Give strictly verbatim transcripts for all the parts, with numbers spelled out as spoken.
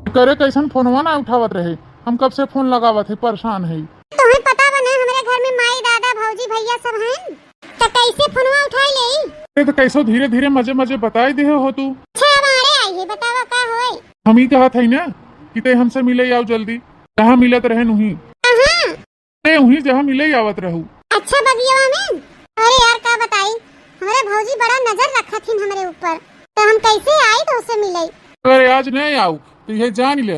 करे कैसन फोनवा ना उठावत रहे, हम कब से फोन लगावत है, परेशान है। तुम्हें पता बा ना, हमरे घर में माई, दादा, भौजी, भैया सब हैं, तो कैसे फोनवा उठाई लेई? अरे तो कैसो धीरे धीरे मजे मजे बताई दे हो तू। अच्छा, अब आड़े आई है, बतावा का होई? हम ही कहत है ना कि ते हमसे मिले आओ जल्दी, कहाँ मिलत रहे नुही? कहाँ? ते उहीं जहाँ मिले आवत रहू। अच्छा बगियावा में? अरे यार का बताई, हमरे भौजी बड़ा नजर रखत हिन हमरे ऊपर, तो हम कैसे आई तो उसे मिले? अरे आज नहीं आऊ तो ये जान ले।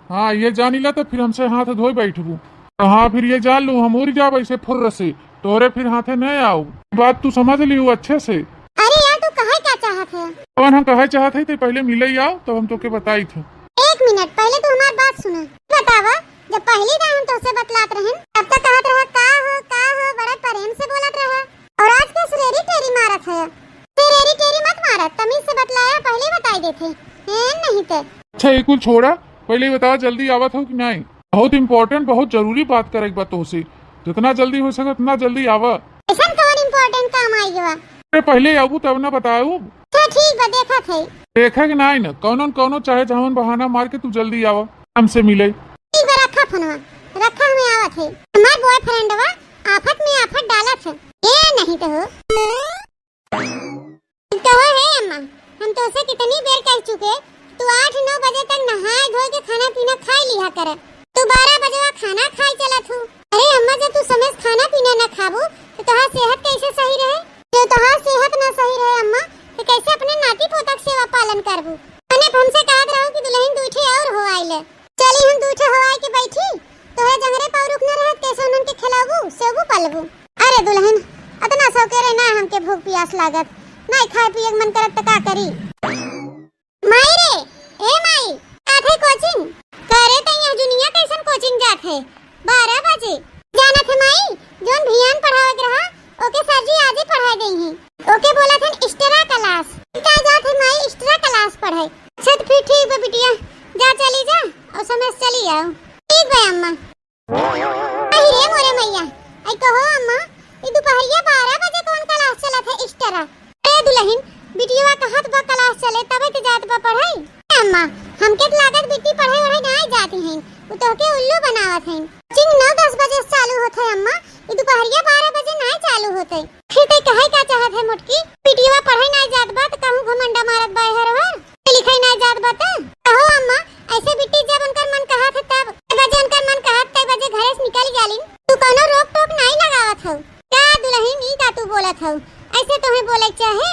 हाँ ये जान ले तो फिर हमसे हाथ धोए बैठबू। तो हाँ फिर ये जान लू हम उड़ जाब ऐसे फुर्र से, तोरे फिर हाथे नहीं आऊ। बात तू समझ लियो अच्छे से। अरे यार तू कहे क्या चाहत है? कौन हम कहे चाहत है तो पहले मिले ही आओ तो हम तोके बताई थे। एक मिनट पहले तू हमार बात सुना। बतावा जब पहली बार हम तोसे बतलात रहन, तब तक कहत रहा, "का हो, का हो?" बड़ा प्रेम से बोलत रहा। और आज के सुरेरी टेरी मारत है। सुरेरी टेरी मत मारत, तमीज से बतलाया, पहले बताई देते। हैं, नहीं ते। अच्छा, ये कुल छोड़ा, पहले ये बताओ, जल्दी आवत हो कि नहीं? बहुत important, बहुत जरूरी बात करे के बा तोसे। जितना जल्दी हो सके, उतना जल्दी आवा। ऐसन कौन important काम आई गवा? अरे, पहले आबू तब ना बताऊ। अच्छा, ठीक बा, देखत है। देखे के नाई न, कौनो न कौनो चाहे जवन बहाना मार के तू जल्दी आवा, हमसे मिले। ठीक बा, रखा फोनवा, रखा, हमें आवत है। हमार boyfriend वा आफत में आफत डालत है। ये नहीं तो हो। तो हो है अम्मा, हम तोसे कितनी बेर कह चुके, तू आठ नौ बजे तक नहाए धोए के खाना पीना खाई लिहा करे। तू बारह बजवा खाना खाई चलत हूँ। अरे अम्मा, जब तू समय से खाना पीना न खाबू, तो तोहार सेहत कैसे सही रहे? जब तोहार सेहत ना सही रहे अम्मा, तो कैसे अपने नाती पोता के सेवा पालन करबू? अने हमसे कहत रहू कि दुल्हन दू ठे और हो आइले। चली हम दू ठे हो आए के बैठी, तोहरे जंगरे पाँव रुक न रहत, कैसे उन्हन के खिलाबू, सेबू पालबू? अरे दुल्हन, अतना सौकेरे ना हमके भूख पियास लागत, ना खाए पिए के मन करत त का करी? माई रे, ए माई, जात है कोचिंग? करे त यहाँ जुनिया कैसन कोचिंग जात है? बारह बजे। जानत है माई, जोन भियान पढ़ावे के रहा, ओके सर जी आजे पढ़ाए देई हैं। ओके बोलत हन extra class। का जात है माई extra class पढ़े? अच्छा त फिर ठीक बा बिटिया, जा चली जा और समय से चली आओ। ठीक बा अम्मा। अहि रे मोरे मैया, आई कहो अम्मा, ई दुपहरिया बारह बजे कौन class चलत है extra? ए दुल्हन, बिटिया कहत बा class चले तबे त जात बा पढ़ाई। अम्मा, हमके त लागत बिट्टी पढ़े वढ़े नाई जाती हैं, उ तोहके उल्लू बनावत हैं। कोचिंग नौ दस बजे से चालू होत है अम्मा, ई दुपहरिया बारह बजे नाई चालू होत है। फिर ते कहे का चाहत है मोटकी? बिटिया पढ़े नाई जात बा त कहूँ घमंडा मारत बा हर हर। लिखाई नाई जात बा त? कहो अम्मा, ऐसे बिट्टी जब उनकर मन कहत है तब, ते बजे उनकर मन कहत ते बजे घरे से निकल जालिन। तू कौनो रोक टोक नाई लगावत हऊ। का दुल्हन, ई का तू बोलत हऊ? ऐसे तोहे बोले के चाहे?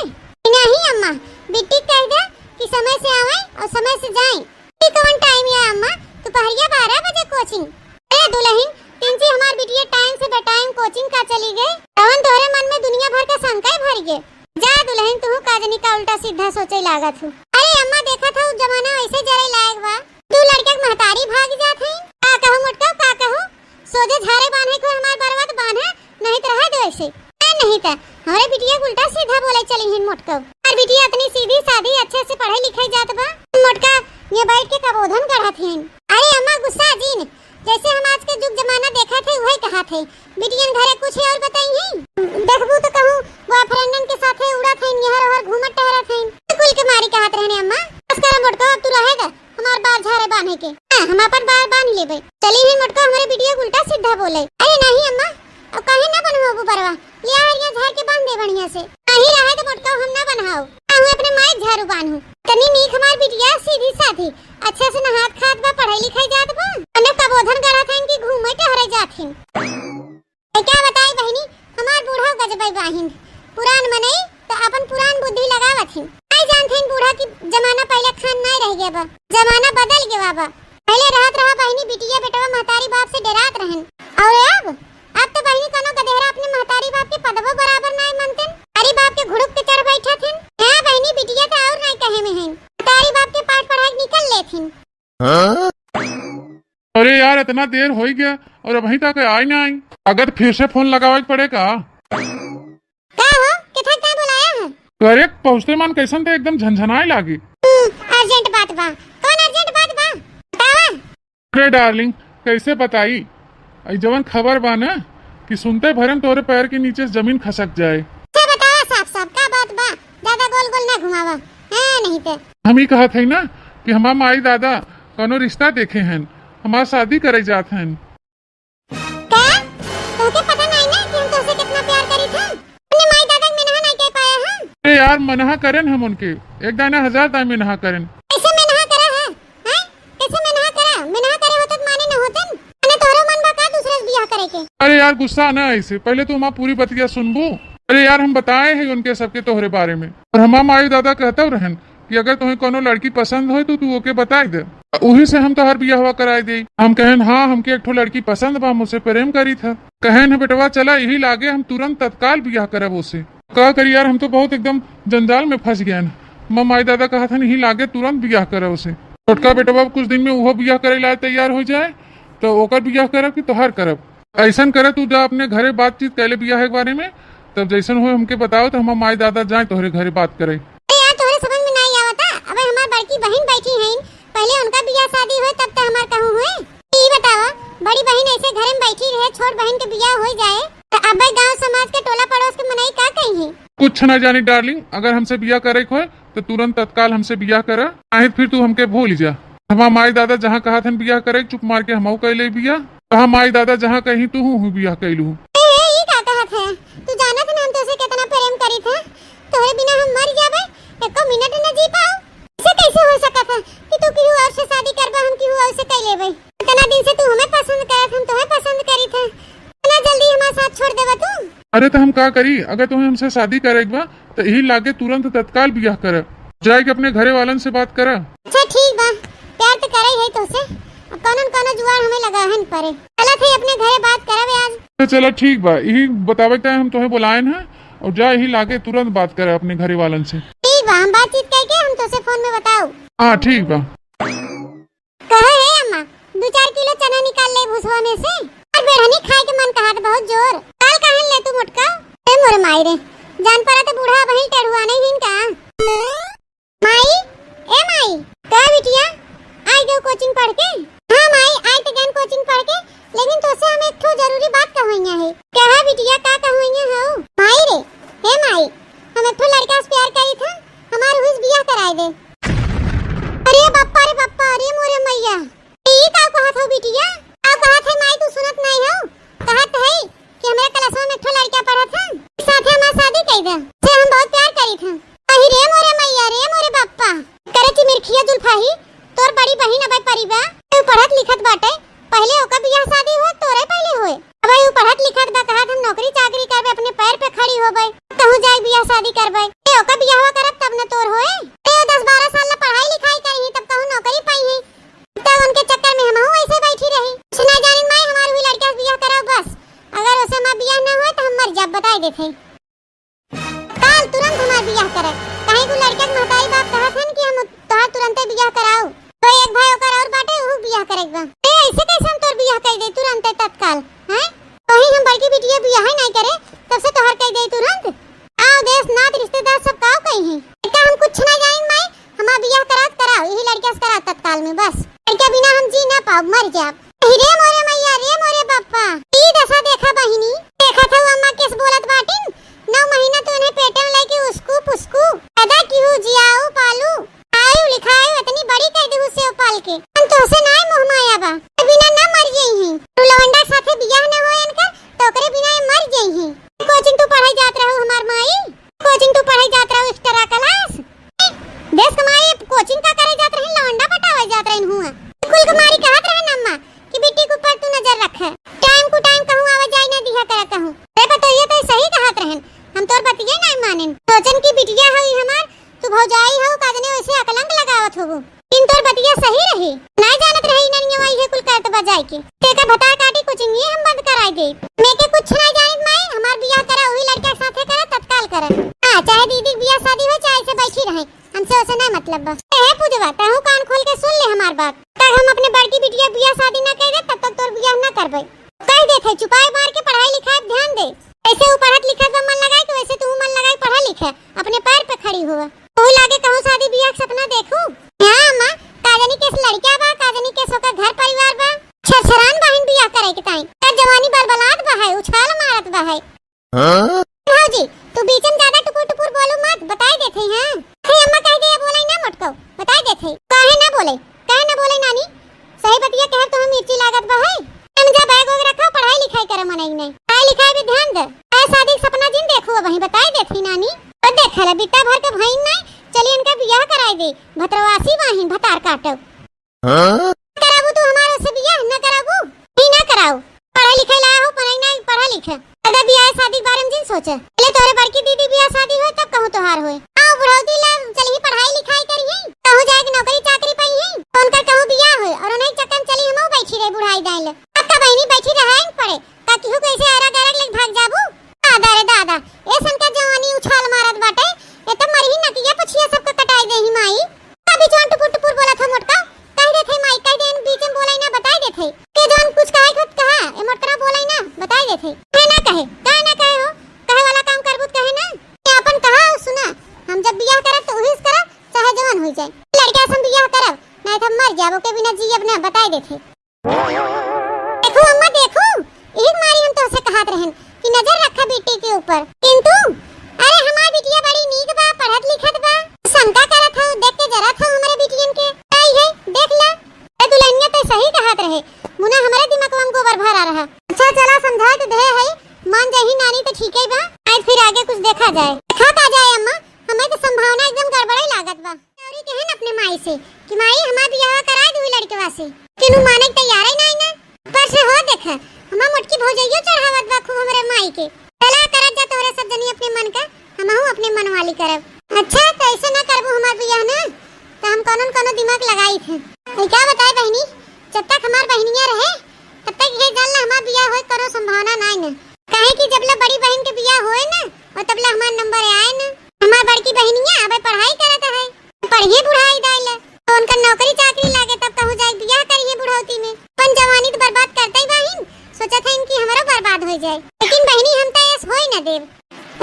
नहीं अम्मा, बिट्टी कह दे कि समय से आवे और समय से जाए। ई कौन time है अम्मा? दोपहरिया बारह बजे कोचिंग। ए दुल्हन, किंची हमार बिटिया time से बेटाइम कोचिंग का चली गए? तवन तोहरे मन में दुनिया भर का शंका ही भर गए। जा दुल्हन, तू का जनी का उल्टा सीधा सोचे लागत हूँ। अरे अम्मा, देखत हऊ जमाना ऐसे जरे लायक बा। दू लड़के के महतारी भाग जात है। का कहू मोटका, का कहू? सोझे झारे बान्हे को हमार बरवा त बान्हे, नहीं त रहे दो ऐसे। ए, नहीं त हमरे बिटिया के उल्टा सीधा बोले चली हिन मोटका। और बिटिया इतनी सीधी सादी, अच्छे से पढ़े लिखे जात बा। मोटका ये बैठ के कबोधन गढ़त हिन। अरे अम्मा गुस्सा जिन, जैसे हम आज के जुग जमाना देखत है वही कहत है। बिटियन घरे कुछ और बताई है। देखबू त कहूँ boyfriendन के साथे उड़त है, यहाँ और घूमत टहरत है। कुल के मारी कहत रहने अम्मा। बस करा मोटका, अब तू रहे दे। हमार बार झारे बान्हे के। हाँ, हम अपन बार बान्ह लेबे। चली ही मोटका हमरे बिटिया के उल्टा सीधा बोले। अरे नहीं अम्मा, अब काहे ना बनवाबू बरवा? लिया हरिया झार के बांध दे बढ़िया से। नहीं रहे तो मोटका हम ना बनवाओ। ना हुए अपने माई झारू बान्हू। तनी नीक हमार बिटिया सीधी साधी, अच्छे से नहात खात बा, पढ़ाई लिखाई जात बा। अने कबोधन गढ़त है इनकी घूमे टहरे जात है। ए, का बताई बहिनी, हमार बूढ़ा गजबई बाहिन। पुरान मनई त अपन पुरान बुद्धि लगावत हिन। नाई जानत हिन बूढ़ा की जमाना पहले खान नाई रह गया बा, जमाना बदल गया बा। पहले रहत रहा बहिनी, बिटिया बेटवा महतारी बाप से डरात रहन, और अब, अब तो बहिनी कोनो गदेहरा अपने महतारी बाप के पदवो बराबर नाई मनतन। महतारी बाप के घुड़ुक के चढ़ बैठत हिन। हाँ बहिनी, बिटिया तो और नाई कहे में हिन, महतारी बाप के पाठ पढ़ाई निकल लेत हिन। अरे यार, इतना देर हो ही गया और अभी तक आई ना आई। अगर फिर से फोन लगावे के पड़े का? का हो, किथा का बुलाया है? अरे पहुँचते मन कैसन थे, एकदम झनझनाए लागी। हम्म, urgent बात बा। कौन urgent बात बा? बतावा। अरे darling, कैसे बताई? आई जवन खबर बा ना कि सुनते भरम तोरे पैर के नीचे से जमीन खसक जाए। अच्छा बतावा साफ साफ, का बात बा? ज्यादा गोल गोल ना घुमावा। हाँ, नहीं तो। हम ही कहत है ना कि हमार माई दादा कौनो रिश्ता देखे हन, हमार शादी करे जात हन। का? तोहके पता नाई ना कि हम तोहसे कितना प्यार करी थे? अपने माई दादा के मेनहा नाई कह पाया हम। अरे यार, मनहा करेन हम उनके, एक दाना हजार दाना मेनहा करेन। कैसे मेनहा करा है? हैं? कैसे मेनहा करा? मेनहा करे होते तो माने न होते न। अने तोहरो मन बा का दूसरे से बियाह करे के? अरे यार, गुस्सा ना ऐसे, पहले तू हमार पूरी बतिया सुनबू। अरे यार, हम बताए हैं उनके सबके तोहरे बारे में, और हमार माई दादा कहता रहन कि अगर तुम्हें कोनो लड़की पसंद होए तो तू ओके बताई दे, उही से हम तोहार बियाहवा कराई देई। हम कहन, हाँ, हमके एक ठो लड़की पसंद बा, हम उसे प्रेम करी था। कहन है, बेटवा, चला यही लागे, हम तुरंत तत्काल बियाह करब ओसे। का करी यार, हम तो बहुत एकदम जंजाल में फंस गए हैं। हमार माई दादा कहत हन, यही लागे तुरंत बियाह करब ओसे। छोटका बेटवा कुछ दिन में उहो बियाह करे लाए तैयार हो जाए, तो ओकर बियाह करब कि तोहार करब? ऐसन करे, तू जा अपने घरे बातचीत कैले बियाह के बारे में, तब जैसन होए हमके बताओ, तो हमार माई दादा जाए तोहरे घरे बात करे। अरे यार, तोहरे समझ में नाई आवता। अबे हमार बड़की बहिन बैठी हईन, पहले उनका बियाह शादी होए तब तो हमार कहूँ होए। ई बतावा, बड़ी बहिन ऐसे घरे में बैठी रहे, छोट बहिन के बियाह हो जाए, तो अबे गांव समाज के टोला पड़ोस के मनई का कही है? कुछ ना जानी डार्लिंग, अगर हमसे बियाह करे के होए तो तुरंत तत्काल हमसे बियाह करा, नहीं फिर तू हमके भूल जा। हमार माई दादा जहाँ कहत हन बियाह करे, चुप मार के हमहू कैले बियाह। तो हम माई दादा जहाँ कहीं तू हूँ बियाह कैलू। ए, ए, ई का कहत है? तू जानत है ना हम तोसे कितना प्रेम करी थे। तोहरे बिना हम मर जाबे, एको मिनट न जी पाओ। ऐसे कैसे हो सकत है कि तू केहू और से शादी करबा, हम केहू और से कई लेबे? इतना दिन से तू हमें पसंद करत, हम तोहे पसंद करी थे। इतना जल्दी हमारे साथ छोड़ देबा तू? अरे तो हम का करी, अगर तुम्हें हमसे शादी करे के बा तो यही लागे तुरंत तत्काल बियाह कर, जाए के अपने घरे वालन से बात करा। अच्छा ठीक बा, प्यार तो करे है तोसे, अब कौनो न कौनो जुगाड़ हमें लगा है न परे। चलत है अपने घरे बात करब आज। तो चला ठीक बा, यही बतावे के हम तुम्हें बुलाए हैं, और जा यही लागे तुरंत बात करा अपने घरे वालन से। ठीक बा, हम बातचीत करके हम तोसे फोन में बताओ। हाँ ठीक बा। कहो हे अम्मा, दू चार किलो चना निकाल ले भुसवा में से। आज बेढ़नी खाए के मन कहत बहुत जोर। काल कहन ले तू मोटका? ए मोरे माई रे, जान पड़ा तो बूढ़ा बहिन टेढ़ुआ नहीं हिन का? माई, ए माई, का बिटिया, आई गयो कोचिंग पढ़ के? हाँ माई, आई तो गन कोचिंग पढ़ के, लेकिन तोसे हम एक ठो जरूरी बात कहवइया है। कहा बिटिया, का कहवइया हो? माई रे, हे माई, हम एक ठो लड़का से प्यार करी था, हमार हुस बियाह कराए दे। अरे बप्पा रे बप्पा, अरे मोरे मैया, ई का कहत हो बिटिया? का कहत है माई, तू सुनत नहीं हो? कहत है कि हमरा क्लासवा में एक ठो लड़का पढ़त है, साथे हमार शादी कई दे, से हम बहुत प्यार करी था। अहि रे मोरे मैया, रे मोरे बप्पा, करे चिमिरखिया जुल्फाही, तोर बड़ी बहिन अबे परी बा, तू पढ़त लिखत बाटे, पहले ओकर बियाह शादी होए, तोरे पहले होए। अब उ पढ़त लिखत बा, कहत हम नौकरी चाकरी करबे, अपने पैर पे खड़ी होबे, कहूँ जाए बियाह शादी करबे। ए, ओकर बियाहवा करब तब न तोर होए। ए, दस बारह साल ला पढ़ाई लिखाई करी, तब कहूँ नौकरी पाई है। तब उनके चक्कर में हमहू ऐसे बैठी रही। कुछ ना जानी माई, हमार हुई लड़का से बियाह कराओ बस। अगर ओसे हमार बियाह ना होए तो हम मर जाब, बताई देते। काल तुरंत हमार बियाह करे, काहे को लड़का के महतारी बाप कहत हन कि हम तोहार तुरंते बियाह कराऊ। तो एक भाई ओकर और बाटे, उहू बियाह करे के बा। ए, ऐसे कैसे हम तोर बियाह कर दे तुरंते तत्काल, हैं? कहीं हम बड़की बिटिया बियाह ही नहीं करे, तब से तोहार कर दे तुरंत। आओ देश नात रिश्तेदार सब काव कही हैं। बेटा हम कुछ ना जाइन माई, हमार बियाह करात कराओ, यही लड़किया से कराओ तत्काल में बस। लड़किया बिना हम जी ना पाओ, मर जाब। अहि रे मोरे मैया, रे मोरे बापा, ई दशा देखा बहिनी, देखत हऊ अम्मा केस बोलत बाटिन, नौ महीना तो इन्हें पेटे में लेके उसकू पुसकू पैदा किहू, जियाऊ पालू, आयु लिखायु इतनी बड़ी कर दिहू सेव पाल के। हम तोहसे नाय मोह माया बा, बिना ना मर गई ही। तू लवंडा के साथे बियाह ना होए इनकर, तो ओकरे बिना ये मर गई ही। कोचिंग तू पढ़ाई जात रहू हमार माई, कोचिंग तू पढ़ाई जात रहू extra class। देश कमाई कोचिंग का करे जात रही, लवंडा पटावे जात रही हुआ। कुल कुमारी कहत रहे अम्मा कि बिट्टी के ऊपर तू नजर रखे, टाइम को टाइम कहूँ आवे जाए ना दिया करे कहूँ। अरे पतोहिया तो सही कहत रहन, हम तोर बतिये ना मानेन। सोचन की बिटिया हई हमार, तू भौजाई हऊ, का जने वैसे अकलंक लगावत होबू। इन तोर बतिया सही रही, ना जानत रही ननिया ये कुल करत बजाए के। तेका भतार काटी कोचिंग ये हम बंद कराई दे। मैं के कुछ ना जानित माई, हमार बियाह करा वही लड़का के साथे करा, तत्काल करा। हाँ, चाहे दीदी के बियाह शादी हो, चाहे ऐसे बैठी रहे, हमसे ओसे ना मतलब बा। ए पूजवा, तहू कान खोल के सुन ले हमार बात। तक हम अपने बड़की बिटिया बियाह शादी ना कर दे, तब तक तोर बियाह ना करबे। कह देत है, चुपाई मार के पढ़ाई लिखाई पे ध्यान दे। ऐसे ऊ पढ़त लिखत बा मन लगाए के, वैसे तू मन लगाए पढ़ा लिखे, अपने पैर पे खड़ी हुआ। तू लागे कहूँ शादी बियाह के सपना देखू। हाँ अम्मा, का जानी केस लड़का बा, का जानी केस ओकर घर परिवार बा। छरछरान बहिन बियाह करे के ताई। का जवानी बलबलात बा है, उछाल मारत बा है। हाँ? भौजी, तू बीच में ज्यादा टुकुर टुकुर बोलू मत, बताई देत है, हाँ? हे अम्मा कह दे, बोले ना मोटको, बताई देत है। काहे ना बोले, काहे ना बोले नानी? सही बतिया कहे तुम्हें मिर्ची लागत बा है। हम जा बैग वैग रखा, पढ़ाई लिखाई करे मनई नहीं। पढ़ाई लिखाई भी ध्यान दे। ऐ शादी के सपना जिन देखू, अब वहीं बताई देथी नानी। तो देख ले, बिट्टा भर के भइन नहीं, चली इनका बियाह कराई दे। भतरवासी बाहिन, भतार काटो। हाँ? कराबू तू हमारे से बियाह, न कराबू? ही ना कराऊ। पढ़ाई लिखाई लाया हो, पढ़ाई नहीं, पढ़ा लिखा। अगर बियाह शादी के बारे में जिन सोचे। पहले तोहरे बड़की दीदी बियाह शादी होए, तब कहूँ तोहार होए। आओ बुढ़ौती ला, चल ही पढ़ाई लिखाई करिए, कहूँ जाए के नौकरी चाकरी पाई है, तो उनकर कहूँ बियाह होए, और उन्हीं चक्कर में चली हमहू बैठी रहे बुढ़ाई दाई ले। अब का बहिनी बैठी रहे पड़े, का केहू कैसे अरग अरग लेके भाग जाबू? दादा रे दादा, ए सन का जवानी उछाल मारत बाटे, ए तो मरही नकिया पछिया सबके कटाई देही माई। अभी जौन टुपुर टुपुर बोलत हो मोटका, कह देथे माई, कह दे, बीच में बोलाई ना, बताई देथे। के जौन कुछ कहे के होत कहा, ए मोटकरा बोलाई ना, बताई देथे। कहे ना कहे, कहे ना कहे हो, कहे वाला काम करबू त कहे ना। ए अपन कहा हो सुना, हम जब बियाह करब तो उही से करब, चाहे जवन हो जाए। लड़का से हम बियाह करब, नहीं तो मर जाब, ओके बिना जीयब ना, बताई देथे। देखू अम्मा, देखू, यही मारी हम तोहसे कहत रहन कि नजर रखा बेटी के ऊपर। किंतु अरे हमार बिटिया बड़ी नीक बा, पढ़त लिखत बा, शंका करत हो, देख के जरत हो हमरे बिटियन के। आई है, देख ला। ए दुल्हनिया तो सही कहत रहे, मुना हमरे दिमागवा में गोबर भरा रहा। अच्छा चला, समझा तो दे है, मान जाही नानी तो ठीक है बा। आज फिर आगे कुछ देखा जाए। देखा का जाए अम्मा, हमें तो संभावना एकदम गड़बड़े लागत बा। अउरी कहेन अपने माई से कि माई, हमार बियाह करा दू लड़कवा से। किनु माने के तैयार ही नहीं ना। पर से हो देख, हमार मोटकी भौजइयो चढ़ावत बा खूब हमरे माई के। चला करत जा तोहरे सब जनी अपने मन का, हमहू अपने मन वाली करब। अच्छा, तो ऐसे ना करबू हमार बियाह ना, तो हम कौनो न कौनो दिमाग लगाई थे। अरे का बताए बहिनी, जब तक हमार बहिनिया रहे, तब तक ये जान ला हमार बियाह होए करो संभावना नाई न। काहे कि जब ला बड़ी बहिन के बियाह होए न, और तब ला हमार नंबर आए न। हमार बड़की बहिनिया अबे पढ़ाई करत है, पढ़िए बुढ़ाई दाई ले, तो उनका नौकरी चाकरी लागे, तब कहूँ जाए बियाह करिए बुढ़ौती में। अपन जवानी तो बर्बाद करते ही बाहिन, सोचत है इनकी हमरो बर्बाद हो जाए, लेकिन बहिनी हम तो ऐस होए न देब।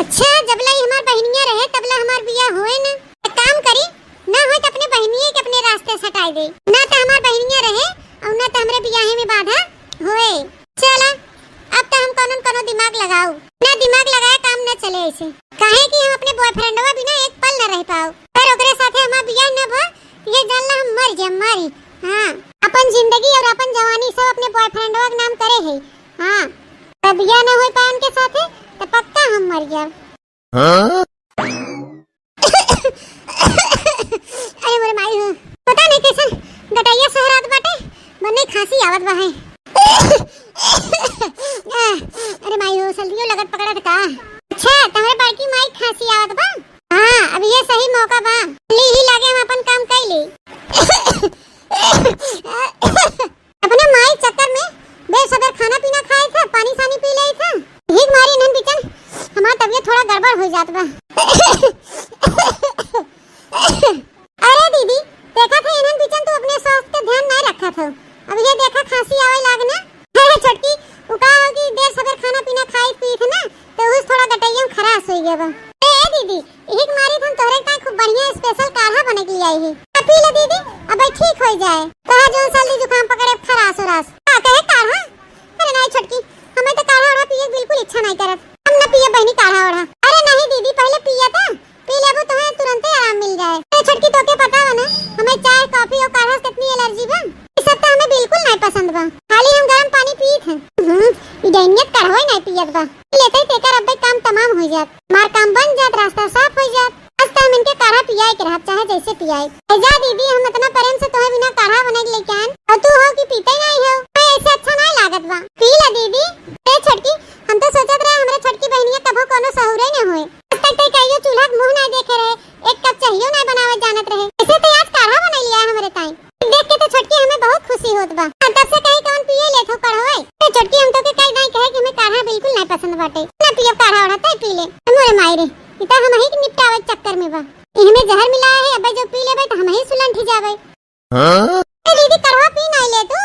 अच्छा, जब ला ई हमार बहिनिया रहे, तब ला हमार बियाह होए न। एक काम करी, ना होए त अपने बहिनिये के अपने रास्ते से हटाई दे। ना त हमार बहिनिया रहे और ना त हमरे बियाहे में बाधा होए। चला, अब त हम कौनो न कौनो दिमाग लगाऊ। ना दिमाग लगाए काम न चले ऐसे। काहे कि हम अपने बॉयफ्रेंडवा बिना एक पल न रह पाऊ। पर ओकरे साथे हमार बियाह न भा, ये जान ला हम मर जाए, मरी। हाँ, अपन जिंदगी और अपन जवानी सब अपने बॉयफ्रेंडवा के नाम करे है। हाँ, तब बियाह न हो पाए उनके साथे, त पक्का हम मर जाए। हाँ? अरे मोरे माई हो, पता नहीं कैसन गटैया सहरात बाटे, बन्ने खांसी आवत बा है। अरे माई हो, सर्दियों लगत पकड़त का? अच्छा, तहरे बड़की माई खांसी आवत बा? हाँ, अब ये सही मौका बा, ली ही लागे हम अपन काम कई ली। अपने माई चक्कर में बेर सबेर खाना पीना खाए थे, पानी सानी पी ले थे। यही मारी इन्हन बिचन हमार तबीयत थोड़ा गड़बड़ हो जात बा। अरे दीदी, देखा थे इन्हन बिचन तू अपने स्वास्थ्य का ध्यान नहीं रखा था। अब ये देखा खांसी आवे लाग ना। अरे छोटकी, उ का हो कि देर सबेर खाना पीना खाए पी थे ना, तो उस थोड़ा गटैया में खराश हो गया बा। ए दीदी, यही के मारी हम तोहरे ताई खूब बढ़िया special काढ़ा बने के लिए आई ही। आ पी ले दीदी, अब ठीक हो जाए। कहा जौन सर्दी जुकाम पकड़े खरास उरास। का कहे काढ़ा? अरे नहीं छोटकी, हमें तो काढ़ा ओढ़ा पिए के बिल्कुल इच्छा नहीं करत। हम ना पिए बहनी काढ़ा ओढ़ा। अरे नहीं दीदी, पहले पिया था, पी लेबू तो है तुरंते आराम मिल जाए। अरे छोटकी तोके पता बा ना, हमें चाय, कॉफी और काढ़ा से कितनी allergy बा। ई सब तो हमें बिल्कुल नहीं पसंद बा। खाली हम गरम पानी पीत हैं। हम्म, ई डैनियत काढ़ा ही नहीं पियत बा। पी लेते ही तेकर अब्बे काम तमाम हो जात। हमार काम बन जात, रास्ता साफ हो जात। आज तो हम इनके काढ़ा पियाए के रहब, चाहे जैसे पियाए। ए जा दीदी, हम इतना प्रेम से तोहे बिना काढ़ा बना के लेके आएन, और तू हो कि पीते नहीं हो। ए, ऐसे अच्छा नहीं लागत बा। पी ला दीदी। ए छोटकी, हम तो सोचत रहे हमरे छोटकी बहनिया कभो कोनो सहूरे न होए। आज तक ते कहियो चूल्हा के मुंह नहीं देखे रहे, एक कप चाहियो नहीं बनावे जानत रहे। ऐसे तो आज काढ़ा बना लिया हमरे ताई। देख के तो छोटकी हमें बहुत खुशी होत बा। आ, तब से कहीं कौन पिए लेत हो कढ़वे। ए छोटकी, हम तो के कई दाई कहे कि हमें काढ़ा बिल्कुल नहीं पसंद बाटे। ना पियब काढ़ा ओढ़ा, तय पी ले। मोरे माई रे, ई तो हम ही के निपटावे के चक्कर में बा। इहमें जहर मिलाए है, अबे जो पी लेबे तो हम ही सुलंठी जाबे। हाँ? ए दीदी, काढ़ा पी नहीं ले तू।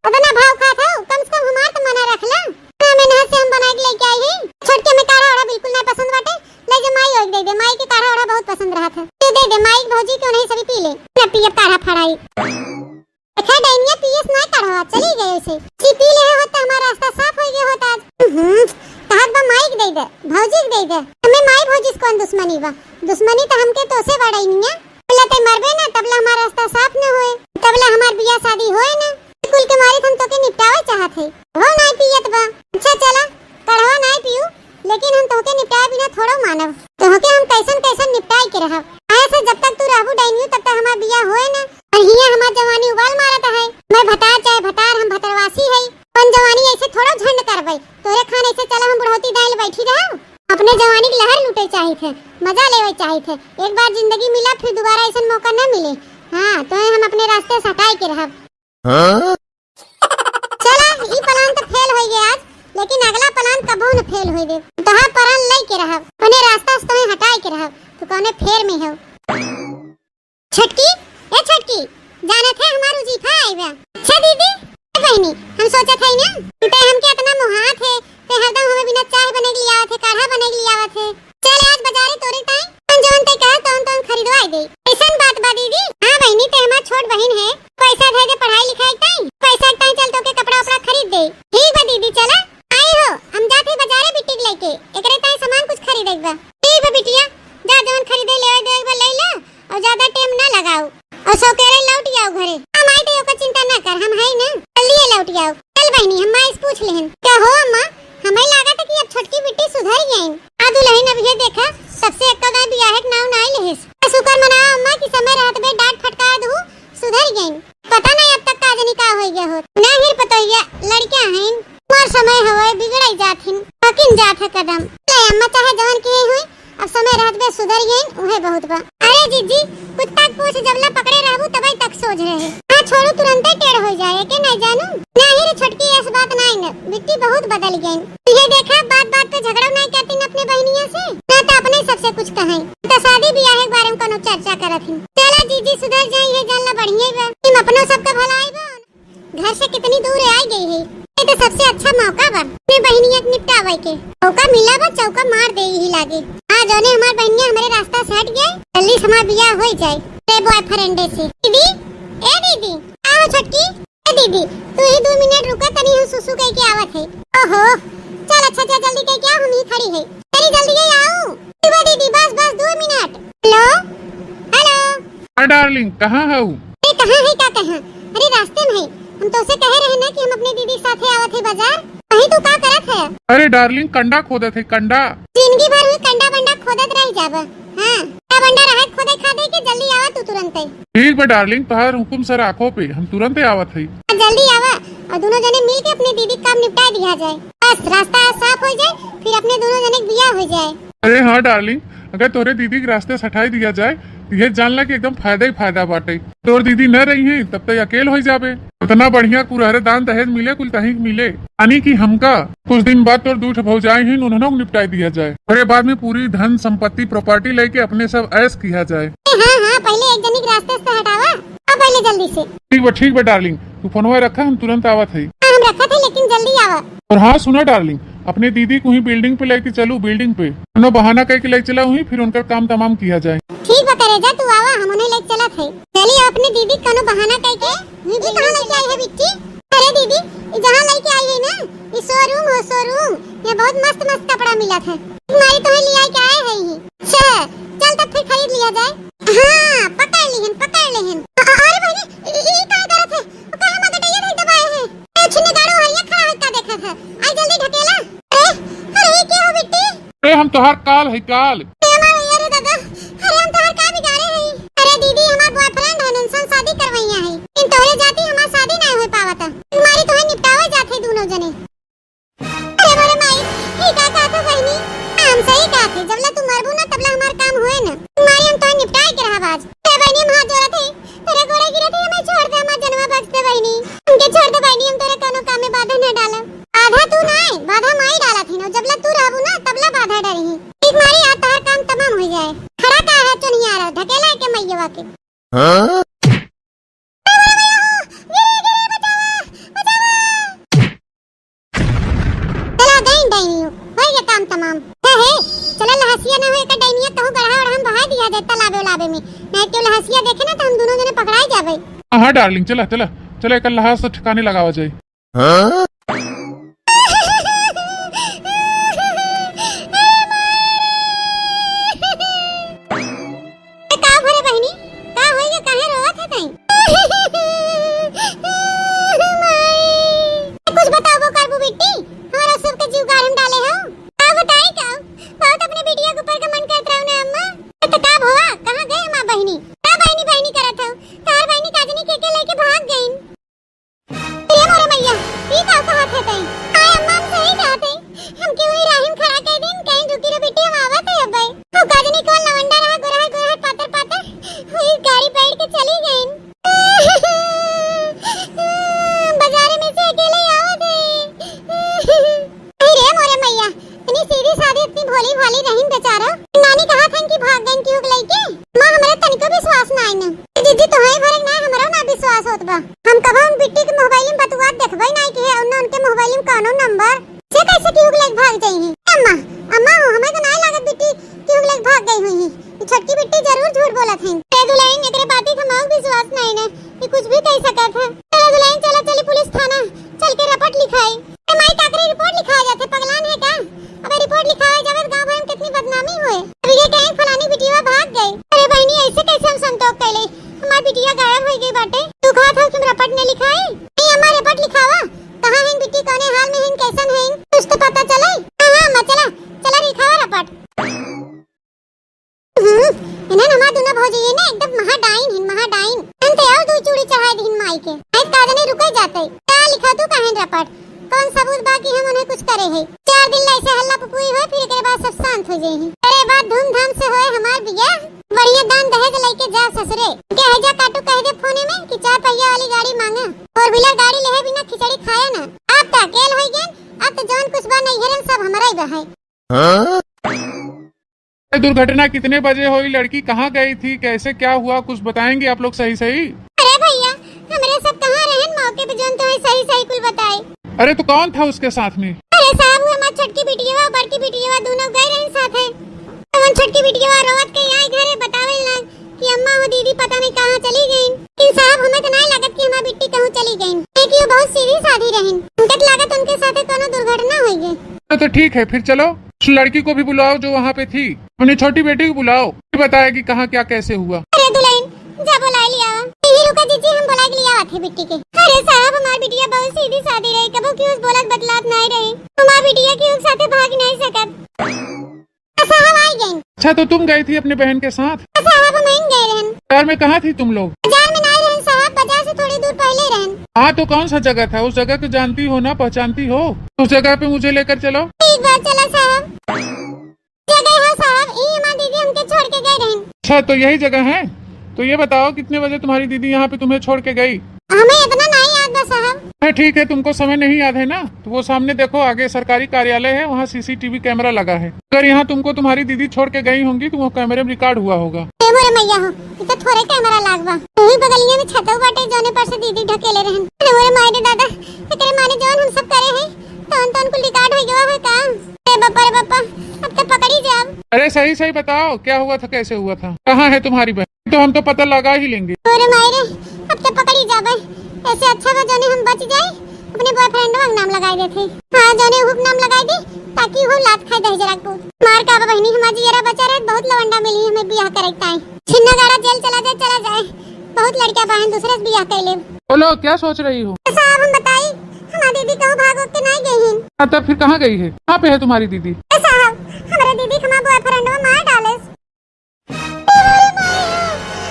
इतना भाव खात हो, कम से कम हमार तो मना रख ला। ना मेहनत से हम बना के लेके आई है। छोटकी हमें काढ़ा ओढ़ा बिल्कुल नहीं पसंद बाटे। ले जो माई ओढ़ दे दे, माई के काढ़ा ओढ़ा बहुत पसंद रहा था। तू दे दे, माई के भौजी क्यों नहीं सभी पी ले। ना पियब काढ़ा फड़ाई। देखा डैनिया पियस ना काढ़वा, चली गए उसे। जी पी ले होता, हमारा रास्ता साफ हो गया होता आज। हम्म, कहत बा माई के दे दे, भौजी के दे दे। हमें माई भौजी से कौन दुश्मनी बा? दुश्मनी तो हमके तो से बा डैनिया। बोला ते मरबे ना, तबला हमारा रास्ता साफ न होए, तबला हमार बियाह शादी होए ना। त हमार बियाह होए ना। और हियाँ हमार जवानी उबाल मारत है। मैं भतार चाहे भतार, हम भतरवासी है। अपन जवानी ऐसे थोड़ो झंड करबै। तोरे खान ऐसे चला हम बुढ़ौती दाइल बैठी रहब। अपने जवानी के लहर लूटे चाहित है, मजा लेवे चाहित है। एक बार जिंदगी मिला, फिर दोबारा ऐसन मौका न मिले। हाँ, तो हम अपने रास्ते से हटाए के रहब। हाँ? चला, ई plan तो फेल होई गया आज, लेकिन अगला plan कबो न फेल होई दे। तोहार परान लई के रहब, अपने रास्ता से तोहे हटाए के रहब। तू कौने फेर में हो? छोटकी, ए छोटकी, जानत है हमार उजीफा आई बा। अच्छा दीदी। ए बहिनी, हम सोचत हई ना कि तै हमके इतना मोहात है, तै हरदम हमें बिना चाय बने के लिए आवत है, काढ़ा बने के लिए आवत है। चल आज बाजारे तोरे ताई, हम जौन तै कहे तौन तौन खरीदवाई दे। ऐसन बात बा दीदी? हाँ बहिनी, तै हमार छोट बहिन है, पैसा धे दे पढ़ाई लिखाई ताई, पैसा ताई चल तोके कपड़ा उपड़ा खरीद दे। ठीक बा दीदी, चला। आई हो, हम जात ही बाजारे बिटिक लेके, एकरे ताई सामान कुछ खरीदे के बा। ठीक बा बिटिया, जा जौन खरीदे लेवे देवे के बा ले ला, और ज्यादा time ना लगाऊ। और सौकेरे लौट जाओ घरे। हम आई तो ओकर चिंता ना कर, हम हई ना, जल्दी लौट जाओ। चल बहिनी, हम माई से पूछ लेहन। का हो अम्मा, हमें लागत है कि अब छोटकी बिट्टी सुधर गईन। आ दुल्हन अब ये देखा, सबसे एक्का दाई बियाहे के नाव ना लेहिस। शुक्र मनाओ अम्मा कि समय रहत बे डांट फटकार दू, सुधर गईन। पता नहीं अब तक का जनी का होई गया होत। नहीं पतोहिया, लड़कियां हईन, उमर समय हवे, बिगड़ाई जात हिन, पकिन जात है कदम। ले अम्मा चाहे जवन की हुई, अब समय रहत बे सुधर गईन, उहे बहुत बा। अरे जीजी, कुत्ता के पूछ जबला पकड़े रहबू तबई तक सोझ रहे। हाँ छोड़ू, तुरंते टेढ़ हो जाए, के नहीं जानू। नहीं रे छोटकी, ऐस बात नहीं न, बिट्टी बहुत बदल गईन। ये देखा, बात बात पे झगड़ा नहीं करती न अपने बहनिया से, ना तो अपने सबसे कुछ कहें। तो शादी ब्याह के बारे में कोनो चर्चा करत ही। चला जीजी सुधर जाई है, जान ला बढ़िया बा। तुम अपनो सबका भलाई बा। घर से कितनी दूर आई गई है, ये तो सबसे अच्छा मौका बा अपने बहनिया के निपटावे के। मौका मिला बा, चौका मार दे ही लागे। हाँ, जौने हमार बहनिया हमारे रास्ता से हट गए, जल्दी से हमार बियाह हो जाए रे boyfriend से। दीदी, ए दीदी, आओ छोटकी। ए दीदी, तू ही दो मिनट रुका, तनी हम सुसु कह के आवत है। ओहो, चल अच्छा, चल जल्दी कह के आ, हम ही खड़ी है। तेरी जल्दी ही आओ। दीदी, बस, बस दो मिनट। Hello, hello। हाँ darling, कहाँ हऊ? अरे कहाँ है, का कहाँ? अरे रास्ते में है। हम तोसे कहे रहे ना कि हम अपने दीदी के साथे आवत है बाजार। वहीं तू का करत है? अरे darling, कंडा खोदत है, कंडा। जिंदगी भर हुई कंडा बंडा खोदत रह जाबा। हाँ, कंडा बंडा रहे खोदे खादे के, जल्दी आवा तू तुरंते। ठीक बा darling, तोहार हुकुम सर आँखों पे, हम तुरंते आवत है। हाँ, जल्दी आवा और दोनों जने मिल के अपने दीदी के काम निपटा दिया जाए। बस रास्ता साफ हो जाए, फिर अपने दोनों जने के बियाह हो जाए। अरे हाँ darling, अगर तोरे दीदी के रास्ते से हटाई दिया जाए, तो ये जान ला कि एकदम फायदा ही फायदा बाटे। तोर दीदी न रही है, तब तो अकेल हो जाबे। इतना बढ़िया कुरहरे दान दहेज मिले, कुल तहीं के मिले। यानी कि हमका कुछ दिन बाद तोर दू ठो भौजाई हिन, उन्होंने को निपटाई दिया जाए। ओकरे बाद में पूरी धन संपत्ति property लेके अपने सब ऐश किया जाए। हाँ, हाँ, पहले एक जनी के रास्ते से हटावा, अब पहले जल्दी से। ठीक बा, ठीक बा darling, तू फोनवा रखा, हम तुरंत आवत हई। हाँ, हम रखत है, लेकिन जल्दी आवा। और हाँ सुना darling, अपने दीदी को ही building पे लेके चलू, building पे। कोनो बहाना कह के ले चला हुई, फिर उनका काम तमाम किया जाए। ठीक बा करेजा, तू आवा, हम उन्हें लेके चलत है। चली अपने दीदी कोनो बहाना कह के। ये कहाँ लेके आई है बिट्टी? अरे दीदी, ये जहाँ लेके आई है ना, ये showroom हो, showroom। यहाँ बहुत मस्त मस्त कपड़ा मिलत है। मारी तुम्हें ले आई के आए है ही। अच्छा, चल तब फिर खरीद लिया जाए। हाँ, पकड़ लेहिन, पकड़ लेहिन। अ-, अ-, अरे बहिनी, ई, ई, ई का करत है? ओका हम गटैया नहीं दबाए हैं। ए, छिन्ने गाड़ू हरिया खड़ा है, का देखत है? आई जल्दी ढकेला। अरे, अरे, ये क्या हो बिट्टी? अरे, हम तोहार काल है, काल। ए, हमारे, अरे दादा, अरे, हम तोहार का बिगाड़े हैं? अरे दीदी, हमार boyfriend है, इनसे शादी करवैया है। इन तोहरे जाती हमार शादी नहीं हो पावत है। तुम्हारी तुम्हें निपटावे जाते दोनों जने। अरे मोरे माई, ई का कहत हो बहिनी? हम सही कहत है, जबला तू मरबू ना, तबला हमार काम होए ना। तुम्हारी हम तोहे निपटाए के रहब आज। ए बहिनी, हम हाथ जोड़त है, तोरे गोड़े गिरत है, हमें छोड़ दे, हमार जनवा बख्श दे बहिनी। हमके छोड़ दे बहिनी, हम तोरे कोनो काम में बाधा न डालब। आधा तू ना है, बाधा माई डालत है ना, जबला तू रहबू ना, तबला बाधा डरी है। एक मारी आ तोहार काम तमाम हो जाए। खड़ा का है चुनिया रहा, ढकेला के मैयवा के। हाँ? चला गई डाइनियो, हो गया काम तमाम। हे, हे, चला लहसिया ना हो, एक डाइनिया कहूँ गढ़ा ओढ़ा में बहा दिया जाए तालाबे उलाबे में। नहीं तो लहसिया देखे ना तो हम दोनों जने पकड़ाए जाबे। हाँ darling, चला, चला, चला, एक लहास से ठिकाने लगावा जाए। हाँ? ए, का भरे बहिनी? का होई गे? काहे रोवत है तई? माई। कुछ बताबो करबू बिट्टी? हमारा सबके जीव गाढ़ में डाले हो। का बताई का? बहुत अपने बिटिया के ऊपर का मन करत रहो ना अम्मा। तो का भवा? कहाँ गए माँ बहिनी? का बहिनी बहिनी कर बा। हम कबहुँ उन बिट्टी के मोबाइल में बतुआत देखबे नाहीं कि है उन्ना उनके मोबाइल में कौनो नंबर। से कैसे केहू के लेके भाग जाई हैं? अम्मा, अम्मा हो, हमें तो नाहीं लागत बिट्टी केहू के लेके भाग गई हुई हैं। ये छोटकी बिट्टी जरूर झूठ बोलत हैं। ए दुलहिन, एकरे बाती के हमहू के विश्वास नाहीं ने, ये कुछ भी कह सकत है। चला दुलहिन, चला चली पुलिस थाना, चल के रपट लिखाई। ए माई, काकरे रिपोर्ट लिखावा जाथे, पगलान है का? अबे रिपोर्ट लिखावे जावे त गाँव भर में कितनी बदनामी होए। अब ये कहें फलानी बिटिया भाग गई। अरे बहिनी, ऐसे कैसे हम संतोष कैले? हमार बिटिया गायब हो गई बाटे। तू कहत हो कि हम रपट न लिखाई? नहीं अम्मा, रपट लिखावा। कहाँ है बिट्टी, कौने हाल में है, कैसन है, कुछ तो पता चले। हाँ, हाँ अम्मा, चला, चला लिखावा रपट। हम्म, इन्हन हमार दुनो भौजी ये ना एकदम महाडाइन हिन, महाडाइन। हम तो और दो चूड़ी चढ़ाई दीन माई के। आज का जने रुके जाते। का लिखा तू काहे रपट? कौन सबूत बा कि हम उन्हें कुछ करे है? चार दिन ले ऐसे हल्ला पुपुई होए, फिर एकरे बाद सब शांत हो जाए हैं। अरे बात धूमधाम से होए हमार बियाह, बढ़िया दान दहेज लेके जा ससुरे। के है जा काटू कह दे फोने में कि चार पहिया वाली गाड़ी मांगा, four wheeler गाड़ी लेहे बिना खिचड़ी खाया ना। आप तो अकेल हो गए, अब तो जौन कुछ बा नैहरन सब हमारा ही बा है। हाँ? ये दुर्घटना कितने बजे हुई? लड़की कहाँ गई थी? कैसे क्या हुआ? कुछ बताएंगे आप लोग सही सही? अरे भैया, हमरे सब कहाँ रहन मौके पे, जौन तुम्हें सही सही कुल बताए। अरे तो कौन था उसके साथ में? अरे साहब, वो हमार छोटकी बिटिया और बड़की बिटिया दोनों गए रहन साथ है। तो हम छोटकी बिटिया रोवत के आई घरे बतावे लग कि अम्मा हो दीदी पता नहीं कहाँ चली गई। लेकिन साहब, हमें तो नहीं लागत कि हमार बिट्टी कहूँ चली गई, क्योंकि वो बहुत सीधी साधी रहन। उनके तो लागत उनके साथे कोनो दुर्घटना हुई है। तो, तो ठीक है, फिर चलो उस लड़की को भी बुलाओ जो वहाँ पे थी, अपनी छोटी बेटी को बुलाओ, फिर बताएगी कहाँ क्या कैसे हुआ। अरे दुलहिन, जा बुलाए लिया। यही रुका जीजी, हम बुलाए के लिया आथे बिट्टी के। अरे साहब, हमार बिटिया बहुत सीधी सादी रही, कबो क्यों बोलत बतलात नहीं रही। हमार बिटिया क्यों साथे भाग नहीं सकत। साहब आ गए। अच्छा, तो तुम गई थी अपने बहन के साथ? साहब, हम इन गए रहन। बाजार में कहाँ थी तुम लोग? बाजार में नहीं रहन साहब, बाजार से थोड़ी दूर पहले रहन। हाँ, तो कौन सा जगह था? उस जगह को जानती हो ना, पहचानती हो? उस जगह पे मुझे लेकर चलो। ठीक बात, चला साहब। जगह है साहब, ई हमार दीदी हमके छोड़ के गए रहन। अच्छा, तो यही जगह है? तो ये बताओ, कितने बजे तुम्हारी दीदी यहाँ पे तुम्हें छोड़ के गई? हमें इतना नहीं याद बा साहब। है, ठीक है, तुमको समय नहीं याद है ना, तो वो सामने देखो, आगे सरकारी कार्यालय है, वहाँ सीसीटीवी कैमरा लगा है। अगर यहाँ तुमको तुम्हारी दीदी छोड़ के गई होंगी तो वो कैमरे में रिकॉर्ड हुआ होगा। ए मोरे मैया हो, ई तो थोड़े कैमरा लाग बा। वही बगलिया में छतवा बाटे, जौने पर से दीदी ढकेले रहन। अरे मोरे माई रे दादा, एकरे मारे जौन हम सब करे हैं, तौन तौन कुल रिकॉर्ड हो गवा है का? ए बप्पा रे बप्पा, अब तो पकड़ी जाब। अरे सही सही बताओ, क्या हुआ था, कैसे हुआ था, कहाँ है तुम्हारी बहन? तो हम तो पता लगा ही लेंगे। अरे माई रे, अब तो पकड़ी जाबे। ऐसे अच्छा बा जौने हम बच जाए, अपने बॉयफ्रेंडवा के नाम लगाई देते। हाँ, जौने उहुक नाम लगाई दी, ताकि वो लात खाए दहिजरा के पूत। मार का बा बहिनी, हमार जियरा बचा रहे, बहुत लवंडा मिली हमें बियाह करे के ताई। छिन्ना गाड़ा जेल चला जाए, चला जाए, बहुत लड़कियां बाहन दूसरे से बियाह कर ले। बोलो, क्या सोच रही हो? साहब, हम बताई, हमार दीदी कहूँ भाग के नहीं गई हिन। हाँ, तब फिर कहाँ गई है? कहाँ पे है तुम्हारी दीदी? ए साहब, हमारे दीदी के हमार बॉयफ्रेंडवा मार डाले। ए मोरे माई,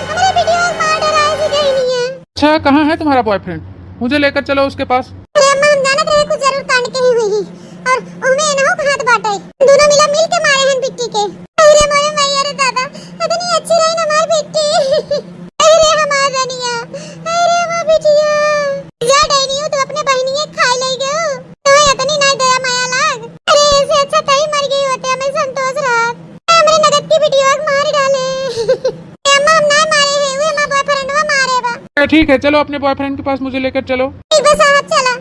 हमरे बिटिया के मार डराए से गई नहीं है। अच्छा, कहाँ है तुम्हारा बॉयफ्रेंड? मुझे लेकर चलो उसके पास। अरे अम्मा, हम जानत रहे कुछ जरूर कांड के ही हुई ही। और ओमे एनहु के हाथ बाटे। दोनों मिला मिल के मारे हन बिट्टी के। अरे मोरे माई, अरे दादा, इतनी अच्छी रही ना हमार बिट्टी। अरे हमार रनिया, अरे हमार बिटिया। जा डैनियो, तू अपने बहनिया के खाए ले गयो। तुम्हें इतनी ना दया माया लाग। अरे, ऐसे अच्छा तही मर गई होते, हमें संतोष रहत। हमरे नगद की बिटिया के मार डाले। ए अम्मा, हम ना मारे हैं, वो हमार बॉयफ्रेंडवा मारे बा। ए, ठीक है, चलो अपने बॉयफ्रेंड के पास मुझे लेकर चलो। ठीक बा साहब, चला।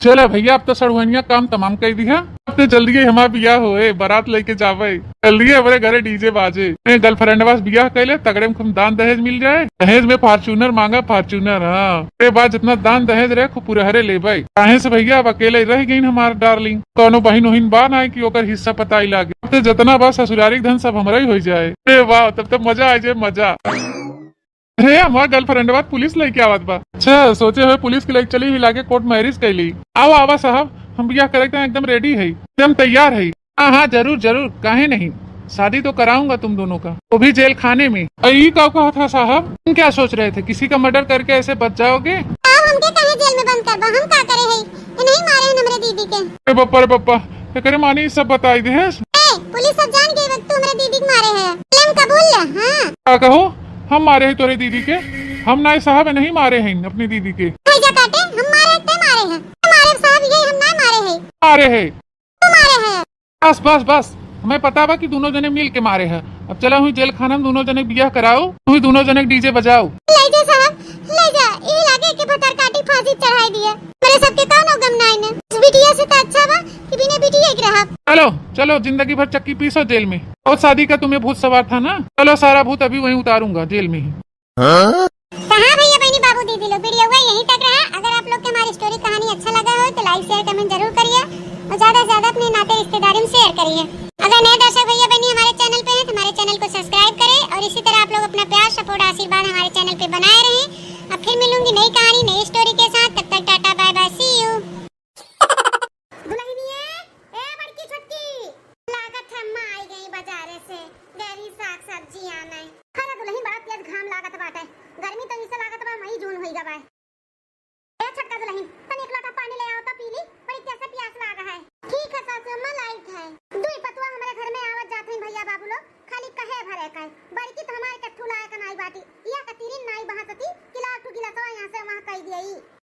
चला भैया, अब तो सड़ुआनिया काम तमाम कर दिया। अब तो जल्दी ही हमार बियाह होए, बारात लेके जावे, जल्दी ही हमारे घरे डीजे बाजे। ए, गर्लफ्रेंडवा से बियाह कर ले, तगड़े में खूब दान दहेज मिल जाए। दहेज में फॉर्च्यूनर मांगा, फॉर्च्यूनर, हाँ। ए बाद जितना दान दहेज रहे, खूब पुरहरे लेबे। काहे से भैया, अब अकेले रह गई हमार डार्लिंग, कौनो बहिन उहिन बा ना कि ओकर हिस्सा पताई लागे। अब तो जितना बा ससुरारी के धन सब हमरा ही हो जाए। अरे वाह, तब तो मजा आ जाए, मजा। अरे, हमार गर्लफ्रेंडवा पुलिस लेके आवत बा। अच्छा, सोचे हुए पुलिस के लेके चली ही लागे कोर्ट मैरिज कैली। आवा, आवा साहब, हम बियाह करे के एकदम रेडी है, एकदम तैयार है। हाँ, हाँ, जरूर, जरूर, काहे नहीं, शादी तो कराऊंगा तुम दोनों का, वो भी जेल खाने में। अ, ई का कहा था साहब, तुम क्या सोच रहे थे, किसी का मर्डर करके ऐसे बच जाओगे? आप हमके काहे जेल में बंद करबा, हम का करे है? ये नहीं मारे हैं हमरे दीदी के। अरे बप्पा रे बप्पा, एकरे माने ई सब बताई दे है। ए, पुलिस सब जान गई बा तू हमरे दीदी के मारे है। ले हम कबूल ले, हाँ। का कहो, हम मारे हैं तोरे दीदी के? हम नाय साहब नहीं मारे हैं अपनी दीदी के। भाई जा काटे, हम मारे हैं, ते मारे हैं। हमारे साहब ये हम ना मारे हैं। मारे हैं। बस, बस, बस, हमें पता बा कि दोनों जने मिल के मारे हैं। अब चला हुई जेल खाना में दोनों जने बियाह कराओ, हुई दोनों जने डीजे बजाओ। ले जा साहब, चलो, चलो, जिंदगी भर चक्की पीसो जेल में। और शादी का तुम्हें भूत सवार था ना, चलो, सारा भूत अभी वहीं उतारूंगा जेल में ही। तो हाँ भैया, बहनी, बाबू, दीदी लोग, वीडियो हुआ यहीं तक रहा। अगर आप लोग के हमारी स्टोरी कहानी अच्छा लगा हो तो लाइक, शेयर, कमेंट जरूर करिए और ज्यादा से ज्यादा अपने नाते रिश्तेदारी में शेयर करिए। अगर नए दर्शक भैया बहनी हमारे चैनल पे हैं तो हमारे चैनल को सब्सक्राइब करें और इसी तरह आप लोग अपना प्यार, सपोर्ट, आशीर्वाद हमारे चैनल पे बनाए रहें। अब फिर मिलूंगी नई कहानी, नई स्टोरी के साथ। तब तक टाटा, बाय बाय, सी यू। दुल्हनिया, ए बड़की छोटकी, लागत है अम्मा आई गई बाजारे से, गैरी साग सब्जी आने। अरे दुल्हन, बड़ा तेज घाम लागत बाटे, गर्मी तो इसे लागत बा मई जून होई गवा। ए छोटका दुल्हन, तनी एक लोटा पानी ले आओ तो पी ली, बड़ी तेज से प्यास लाग है। ठीक है सासू अम्मा, लाइत है। दुई पतुआ हमारे घर में आवत जात हैं भैया बाबू लोग, खाली कहे भरे का। बड़की तो हमारे कट्ठू लायक नाई बाटी, या कतीरिन नाई बहसती कि लाओ ठू गिलासवा यहाँ से वहाँ कई दिया।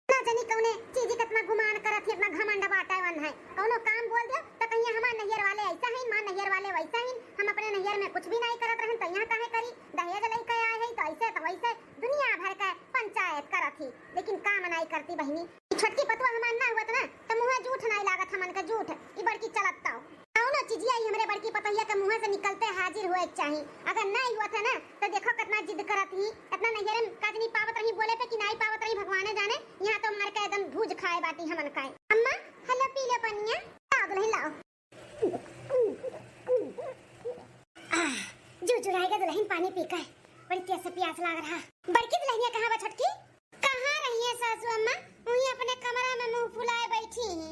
ना जानी कौने चीजी के इतना गुमान करत ही, इतना घमंड बाटे वन है। कौनो काम बोल दियो तो कहिए हमार नैहर वाले ऐसा है, माँ नैहर वाले वैसा है, हम अपने नैहर में कुछ भी नहीं करत रहन तो यहाँ काहे करी, दहेज लेके आए है तो ऐसे तो वैसे, दुनिया भर के पंचायत करत ही, लेकिन काम नहीं करती बहिनी। ई छोटकी पतुआ हमार ना हुआ ना तो मुँह जूठ नहीं लागत हमन के जूठ, ई बड़की चलत ताओ। कौनो चीजिया ई हमरे बड़की पतोहिया के मुँह से निकलते हाजिर होए के चाही। अगर नहीं हुआ था ना, तो देखो कितना जिद करत ही, इतना नैहरे में काज नहीं पावत रही बोले पे कि नहीं पावत रही, भगवाने जाने। यहाँ तो मार के एकदम भूज खाए बाटी हमन का। अम्मा, हेलो, पी लो पनिया, लाओ दुल्हन, लाओ। आह, जू जुड़ाएगा दुल्हन पानी पी के, बड़ी तेज से प्यास लाग रहा। बड़की दुल्हनिया कहाँ बा छोटकी? कहाँ रही है सासू अम्मा? वहीं अपने कमरा में मुँह फुलाए बैठी ही।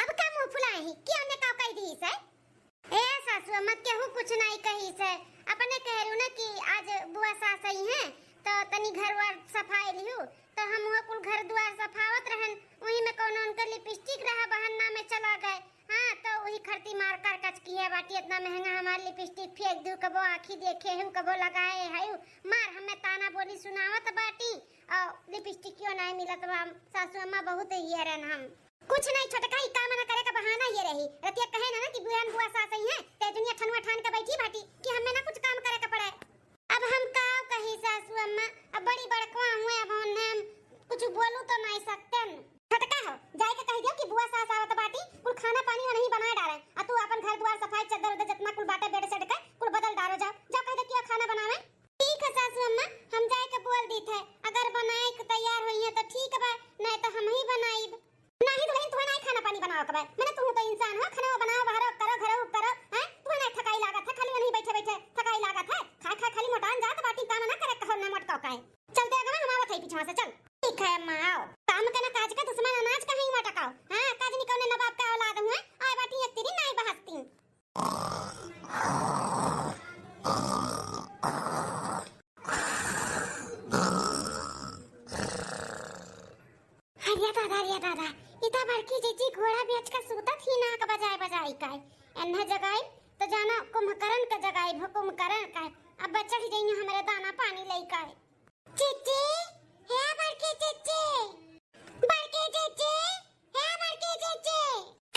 अब का मुँह फुलाए ही? कि हमने का कह दी से? ए सासू अम्मा, केहू कुछ नहीं कही से। अपने कह रहू ना कि आज बुआ सास आई हैं, तो तनी घर वर सफाई लिहू, तो हम वो कुल घर दुआर सफावत रहन, वही में कौनो उनकर लिपस्टिक रहा, बहन्ना में चला गए। हाँ, तो वही खरती मार कर कच की है बाटी, इतना महंगा हमार लिपस्टिक फेंक दू, कबो आँखी देखे हूँ, कबो लगाए है, मार हमें ताना बोली सुनावत बाटी, और लिपस्टिकियो नहीं मिलत बा। सासू अम्मा बहुत हियरन हम। कुछ नहीं छोटका, ई काम ना करे का बहाना ये रही। रतिया कहे ना, ना कि बुआ, बुआ सास आई हैं, ते दुनिया ठनुआ ठान के बैठी बाटी कि हमें ना कुछ काम करे के पड़े। अब हम का कही सासू अम्मा, अब बड़ी बड़कवा हुए, अब उन्हें हम कुछ बोलू तो नहीं सकते न। छोटका हो, जाए के कह दियो कि बुआ सास आवत बाटी, कुल खाना पानी वहीं बनाए डाले, आ तू अपन घर दुआर सफाई, चद्दर उद्दर जितना कुल बाटे बेड सेड के कुल बदल डालो, जाओ, जाओ कह दे कि खाना बनावे। ठीक है सासू अम्मा, हम जाए के बोल दी थे, अगर बनाए के तैयार हुई है तो ठीक बा, नहीं तो हम ही बनाइब। नहीं दुल्हन, तुहे नहीं खाना पानी बनावे के बा। मने तुहू तो इंसान हो, खाना बनाओ, बाहर करो, घरो करो, हैं? तुहे नहीं थकाई लागत है, खाली वहीं बैठे बैठे थकाई लागत है। खाए खाए खाली मोटान जात बाटी, काम ना करे कहो ना मोटकाओ काहे। चलते अगवा हम आवत है पीछवा से, चल। ठीक है अम्मा, आओ। काम के ना काज के दुश्मन अनाज का ही मटकाओ। हाँ, काज नहीं कौने नवाब का औलाद हुए, आए बाटी एक तिरी नाई बहसती। अरे दादा, अरे दादा, इता बड़की जीजी घोड़ा बेच के सूतत ही नाक बजाए बजाए का। एन्हे जगाई तो जाना कुंभकर्ण के जगाई, भो कुंभकर्ण का। अब चढ़ जाइए हमरे दाना पानी लेके। जीजी, हे बड़की जीजी, बड़की जीजी, हे बड़की जीजी।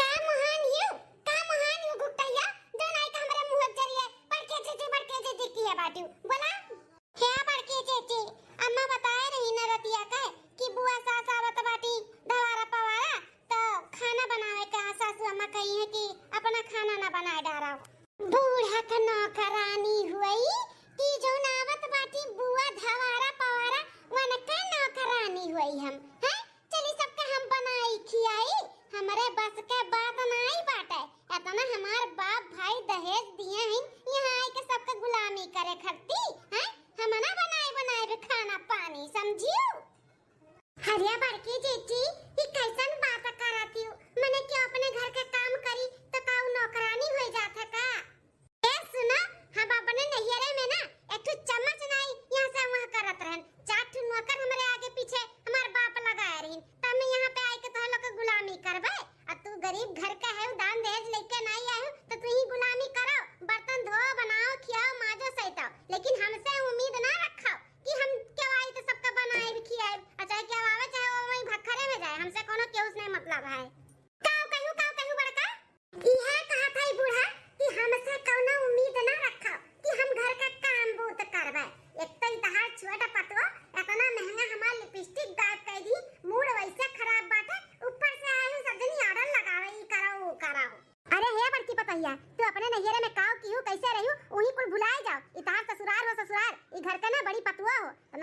का मुहान यू, का मुहान यू गुप्तैया, जो नाई का हमरे मुंह के जरिए बड़की जीजी, बड़की जीजी किए बाटू। बोला। हे बड़की जीजी, अम्मा बताए रही न रतिया के कि बुआ सास आवत बाटी धवारा पवारा, तो खाना बनावे का सासू अम्मा कही है कि अपना खाना ना बनाए डारा। बूढ़ा के नौकरानी हुई कि जौन आवत बाटी बुआ धवारा पवारा, वनका नौकरानी हुई हम, हैं? चली सबके हम बनाई खियाई, हमरे बस के बात नाई बाटे। इतना हमार बाप भाई दहेज दिए हैं, यहाँ आई के सबके गुलामी करे खरती, हैं? हम ना बनाई बनाई खाना पानी, समझियो? हरिया बड़की जीजी, ई कैसन बात करत यू? मने क्यों अपने घर के काम करी तो का उ नौकरानी हो जात है का? ए सुना, हम अपने नैहरे में ना एक ठो चम्मच नाई यहाँ से वहाँ करत रहन, चार ठो नौकर हमरे आगे पीछे हमार बाप लगाए रहिन, तब मैं यहाँ पे आए के तोह लोग के गुलामी करबे? आ तू गरीब घर का है, दान दहेज लेके नाई आए हो, तो तू ही गुलामी करो, बर्तन धो, बनाओ, खियाओ, माजो, सैताओ, लेकिन हमसे उम्मीद ना रखो कि हम क्यों आई तो सबका बनाए भी खियाए, आ चाहे क्यों आवे चाहे वो वहीं भखरे में जाए, हमसे कोनो केहू से नहीं मतलब है। काऊ कहू, काऊ कहू बड़का? इहे कहा था ई बूढ़ा कि हमसे कौनो उम्मीद ना रखो कि हम घर का काम बूत करबे। एक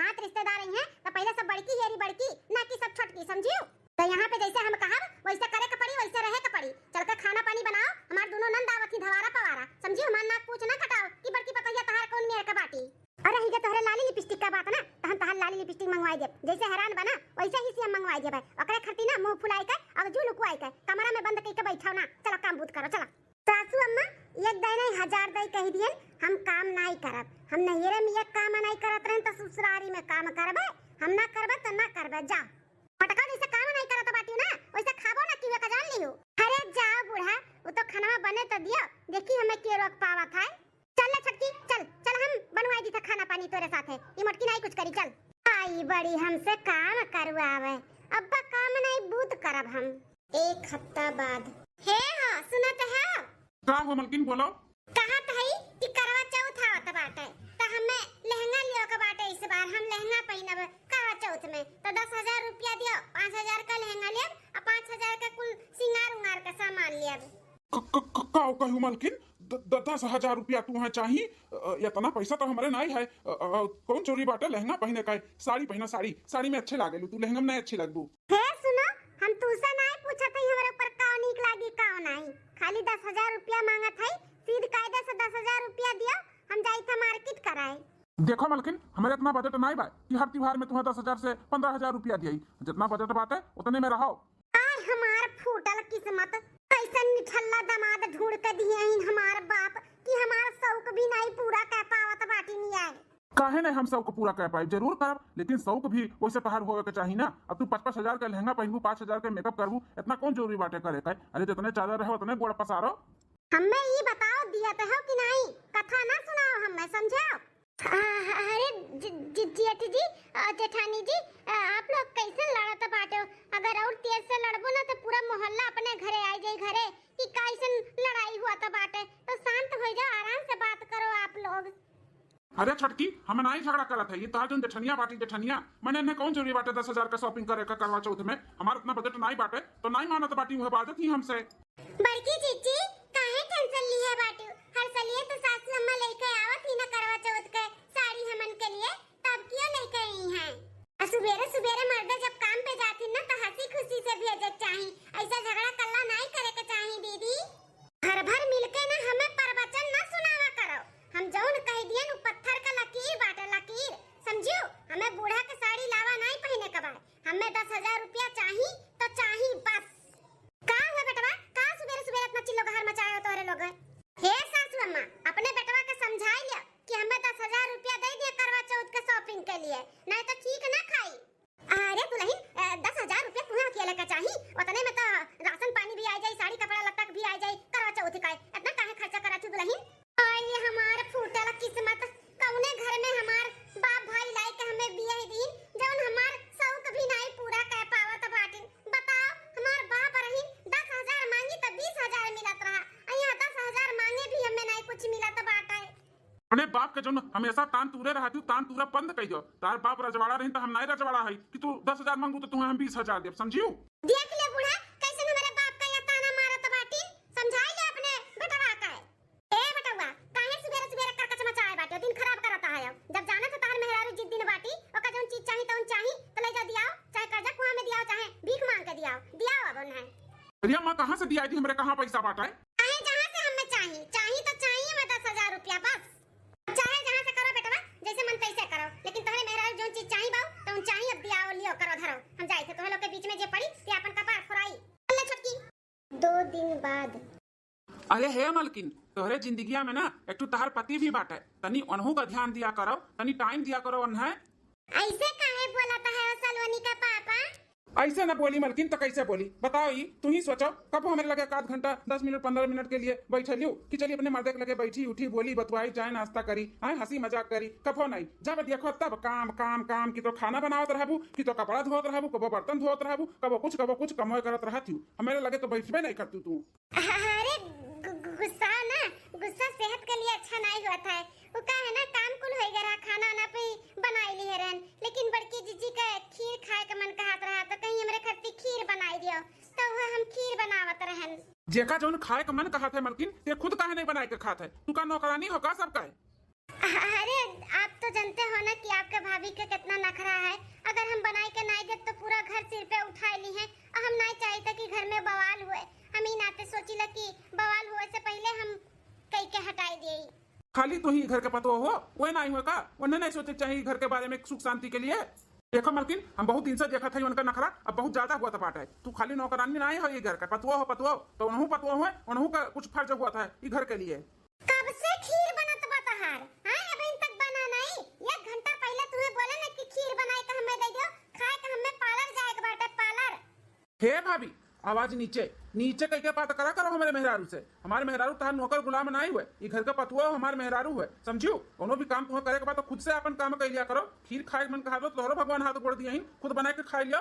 नात रिश्तेदार आई हैं, तो पहले सब बड़की हेरी बड़की, ना कि सब छोटकी, समझियो? तो यहाँ पे जैसे हम कहब, वैसे करे के पड़ी, वैसे रहे के पड़ी। चल के खाना पानी बनाओ, हमार दोनों नंद आवत ही धवारा पवारा, समझियो? हमार नाक पूछ ना कटाओ कि बड़की पतोहिया तहार कौन मेर के बाटी। और रही जे तोहरे लाली लिपस्टिक का बात ना, तो हम तहार लाली लिपस्टिक मंगवाई देब। जैसे हैरान बना, वैसे ही सेम मंगवाई देब। ओकरे खातिर ना मुंह फुलाई के, और जू लुकुआई के, कमरा में बंद कई के बैठाओ ना। चलो काम बूत करो, चलो। सासू अम्मा, एक दई नहीं, हजार दई कह दियन, हम काम नाई करब। हम नैहरे में एक काम नाई करत रहन, तो ससुरारी में काम करबे? हम ना करबे, तो ना करबे, जा। पटका जैसे काम नाई करत बाटियो ना, वैसे खाबो ना किवे का, जान लियो। अरे जाओ बूढ़ा, वो तो खाना बने तो दियो, देखी हमें के रोक पावत है। चल ले छोटकी, चल, चल हम बनवाई दी था खाना पानी तोरे साथे। ई मोटकी नाई कुछ करी, चल। आई बड़ी हमसे काम करवावे, अब्बा काम नाई बूत करब हम। एक हफ्ता बाद। हे हो, सुनत हो? का हो मलकिन, बोलो। कहत हई कि करवा चौथ आवत बाटे, त हमें लहंगा लियो के बाटे इस बार, हम लहंगा पहिनब करवा चौथ में। त दस हजार रुपया दियो, पाँच हजार का लहंगा लेब, आ पाँच हजार का कुल सिंगार उंगार का सामान लेब। क-, क-, क-, का कहू मलकिन, द-, द-, दस हजार रुपया तू है चाही? अ, इतना पैसा तो हमरे नाई है। अ, अ, कौन जरूरी बाटे लहंगा पहिने का है? साड़ी पहिना, साड़ी, साड़ी में अच्छे लागेलू तू, लहंगा में नहीं अच्छी लगबू। हे सुनो, हम तूसे नाई पूछत हई हमरे ऊपर का नीक लागी का नाई, खाली दस हजार रुपया मांगत हई, सीध कायदे से दस हजार रुपया दियो, हम जाई था मार्केट कराए। देखो मलकिन, हमरे इतना बजट नाई बा कि हर त्योहार में तुम्हें दस हजार से पन्द्रह हजार रुपया दियाई। जितना बजट बाटे उतने में रहो। आय हमार फूटल किस्मत, कैसन निठल्ला दामाद ढूंढ के दिए हईन हमार बाप कि हमार शौक भी नाई पूरा कर पावत बाटी नियाय। काहे नहीं हम शौक पूरा कर पाए, जरूर करब, लेकिन शौक भी वैसे तोहार होवे के चाही ना। अब तू पाँच पाँच हजार का लहंगा पहनबू, पाँच हजार का मेकअप करबू, इतना कौन जरूरी बाटे करे का? अरे जितने चादर रहे उतने गोड़ पसारो। हमें ई बताओ दियत हो कि नहीं, कथा ना सुनाओ हमें, समझाओ। आ, अरे जि-, जि-, जेठ जी, आ, जेठानी जी, आ, आप लोग कैसे लड़त बाटे? अगर और तेज से लड़बो ना तो पूरा मोहल्ला अपने घरे आ जाई घरे कि कैसन लड़ाई हुआ त बाटे। तो शांत हो जाओ, आराम से बात करो आप लोग। अरे छोटकी, हम नाई झगड़ा करत है, ये तोहार जौन जेठनिया बाटी जेठनिया, मने इन्हें कौन जरूरी बाटे दस हजार का शॉपिंग करे का करवा चौथ में? हमार इतना बजट नाई बाटे, तो नाई मानत बाटी, वह बाजत ही हमसे। बड़की जीजी, काहे टेंशन लिए बाटू? हर सलिए तो सासू अम्मा लेके आवत ही ना करवा चौथ के साड़ी हमन के लिए, तब क्यों लेके आई हैं? आ सुबेरे सुबेरे मर्दे जब काम पे जाती ना तो हंसी खुशी से भेजे के चाही, ऐसा झगड़ा कल्ला नाई करे के चाही दीदी। घर भर मिलके ना हमें प्रवचन ना सुनावा करो, हम जौन कह दियन उ पत्थर का लकीर बाटे लकीर, समझियो? हमें बूढ़ा के साड़ी लावा नाई पहने के बा, हमें दस हजार रुपया चाही तो चाही बस। का हुआ बेटवा, का सुबेरे सुबेरे इतना चिल्लो गहर मचाए हो तोहरे लोग? हे सासू अम्मा, अपने बेटवा के समझाई लिया कि हमें दस हजार रुपया दे दिया करवा चौथ के शॉपिंग के लिए, नहीं तो ठीक ना खाई। अरे दुल्हन, अ, दस हजार रुपया तुम्हें अकेले का चाही, उतने में तो राशन पानी भी आ जाई, साड़ी कपड़ा लत्ता भी आ जाई, करवा चौथ का इतना काहे खर्चा करा थी दुल्हन? और ये हमार फूटल किस्मत, कौने घर में हमार बाप भाई लाई के हमें बियाह दीन, जौन हमार शौक भी नाई पूरा कर पावत बाटिन। बताओ, हमार बाप रहीन दस हजार मांगी तो बीस हजार मिलत रहा, आ यहाँ दस हजार मांगे भी हमें नाई कुछ मिलत बाटे। अपने बाप के जौन हमेशा तान तूरे रहती, तान तूरा बंद कर दो। तार बाप रजवाड़ा रही तो हम नाई रजवाड़ा है कि तू दस हजार मांगू तो तुम्हें हम बीस हजार देब, समझियो? देख ले बूढ़ा, कैसे हमारे बाप का ये ताना मारत बाटी, समझाई ले अपने बेटवा का। ए बेटवा, काहे सुबेरे सुबेरे करकच मचाए बाटे, दिन खराब करत है। जब जाना तो तार मेहरारू जिद दिन बाटी, ओका जौन चीज चाही तौन चाही, तो ले जा दियाओ, चाहे कर्जा कुआं में दियाओ, चाहे भीख मांग के दियाओ, दियाओ अब उन्हें। अरे अम्मा, कहाँ से दिया दी, हमरे कहाँ पैसा बाटा है? काहे जहाँ से हमें चाही, चाही तो चाही हमें दस हजार रुपया बस। चाहे जहाँ से करो बेटवा, जैसे मन तैसे करो, लेकिन तोहरे मेहरारू जौन चीज चाही बाऊ, तौन चाही, अब दियाओ, लियो, करो, धरो। हम जाई थे, तोहरे लोग के बीच में जे पड़ी, ते अपन कपार फोराई। ले छोटकी। दो दिन बाद। अरे हे मलकिन, तोहरे जिंदगिया में ना एक ठो तहार पति भी बाटे, तनी ओनहू का ध्यान दिया करो, तनी टाइम दिया करो ओन्हें। ऐसे काहे बोलत है ओ सलोनी का पापा? ऐसे ना बोली मलकिन, तो कैसे बोली? बताओ ई, तू ही सोचो, कबो हमरे लगे एक आध घंटा, दस मिनट, पन्द्रह मिनट के लिए बैठे लियो कि चलिए अपने मर्दे के लगे बैठी, उठी, बोली, बतुआई, चाय नाश्ता करी, आए, हंसी मजाक करी, कबो नहीं। जब देखो तब काम, काम, काम, कि तो खाना बनावत रहबू, कि तो कपड़ा धोत रहबू, कबो बर्तन धोत रहबू, कबो कुछ, कबो कुछ कमोए करत रहत हूँ। हमरे लगे तो बैठबे नहीं करतू तू। अरे गु-, गु-, गुस्सा ना, गुस्सा सेहत के लिए अच्छा नहीं होत है। वो का है ना, काम कुल होई गया रहा, खाना वाना भी बनाई ली रहन, लेकिन बड़की जीजी का खीर खाए का मन कहत रहा, तो कहीं हमरे खातिर खीर बनाई दियो, तो वो हम खीर बनावत रहन। जेका जौन खाए का मन कहत है मलकिन, ते खुद काहे नहीं बनाए के खात है? तू का नौकरानी हो का सबका है? अरे, आप तो जानते हो ना कि आपके भाभी के कितना नखरा है। अगर हम बनाई के नाई देब तो पूरा घर सिर पे उठाए ली है। और हम नाई चाहित कि घर में बवाल हुए। हम ई नाते सोचिला कि बवाल हुए से पहिले हम कई के हटाई देई। खाली तू ही घर के पतोह हो, वह नाई हुए का? उन्हें नहीं सोचे चाहिए घर के बारे में, सुख शांति के लिए? देखो मलकिन, हम बहुत दिन से देखत हई उनका नखरा, अब बहुत ज्यादा हुआ था बाटे। तू खाली नौकरानी नाई हो ये घर का, पतोह हो, पतोह। तो उनहू पतोह हुए, उनहू का कुछ फर्ज हुआ था ई घर के लिए। कब से खीर बनत बा तहार? हाँ, अबहिन तक बना नाई। एक घंटा पहिले तुहे बोले ना कि खीर बनाए के हमें दे दियो, खाए के हमें पार्लर जाए के बाटे, पार्लर। हे भाभी, आवाज नीचे, नीचे कह के बात करा करो हमारे मेहरारू से। हमारे मेहरारू तहार नौकर गुलाम नाई हुए, ई घर का पतोह हमारे मेहरारू हुए, समझियो? कोनो भी काम तुम्हें करे के बाद तो खुद से अपन काम कर लिया करो। खीर खाए के मन कहा तो तोहरो भगवान हाथ गोड़ दिए ही, खुद बनाए के खा लिया।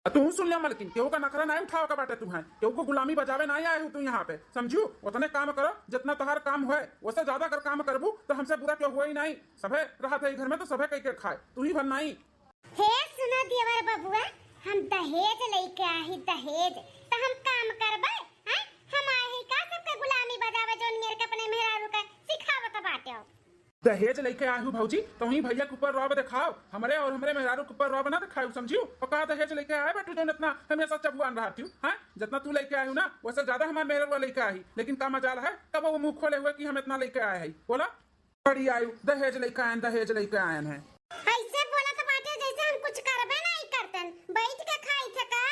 आ तू सुन लिया मलकिन, केहू का नखरा नाई उठावे का बाटे तुम्हें, केहू को गुलामी बजावे नाई आए हो तू यहाँ पे, समझियो? उतने काम करो जितना तोहार काम होए, उससे ज्यादा अगर काम करबू तो हमसे बुरा केहू हुआ ही नाई। सभे रहत है घर में तो सभे कह के खाए, तू ही भर नाई। हे सुनो देवर बबुआ, हम दहेज लेके आही, दहेज। त हम काम करबे, हैं? हम आही का सबके गुलामी बजावे, जौन मेर के अपने मेहरारू के सिखावत बाटे हो? दहेज लेके आए हो भौजी, तो वहीं भैया के ऊपर रौब दिखाओ, हमरे और हमरे मेहरारू के ऊपर रौब ना दिखाओ, समझियो? और का दहेज लेके आए बाटू, जौन इतना हमेशा चबुआन रहती हो, हैं? जितना तू लेके आए हो ना, वैसे ज्यादा हमारे मेहरारू लेके आई, लेकिन का मजाल है, कब वो मुंह खोले हुए कि हम इतना लेके आए हैं, बोला? बड़ी आयु, दहेज लेके आयन, दहेज लेके आयन है। ऐसे बोलत बाटे जैसे हम कुछ करबे नहीं करतन, बैठ के खाई थे का?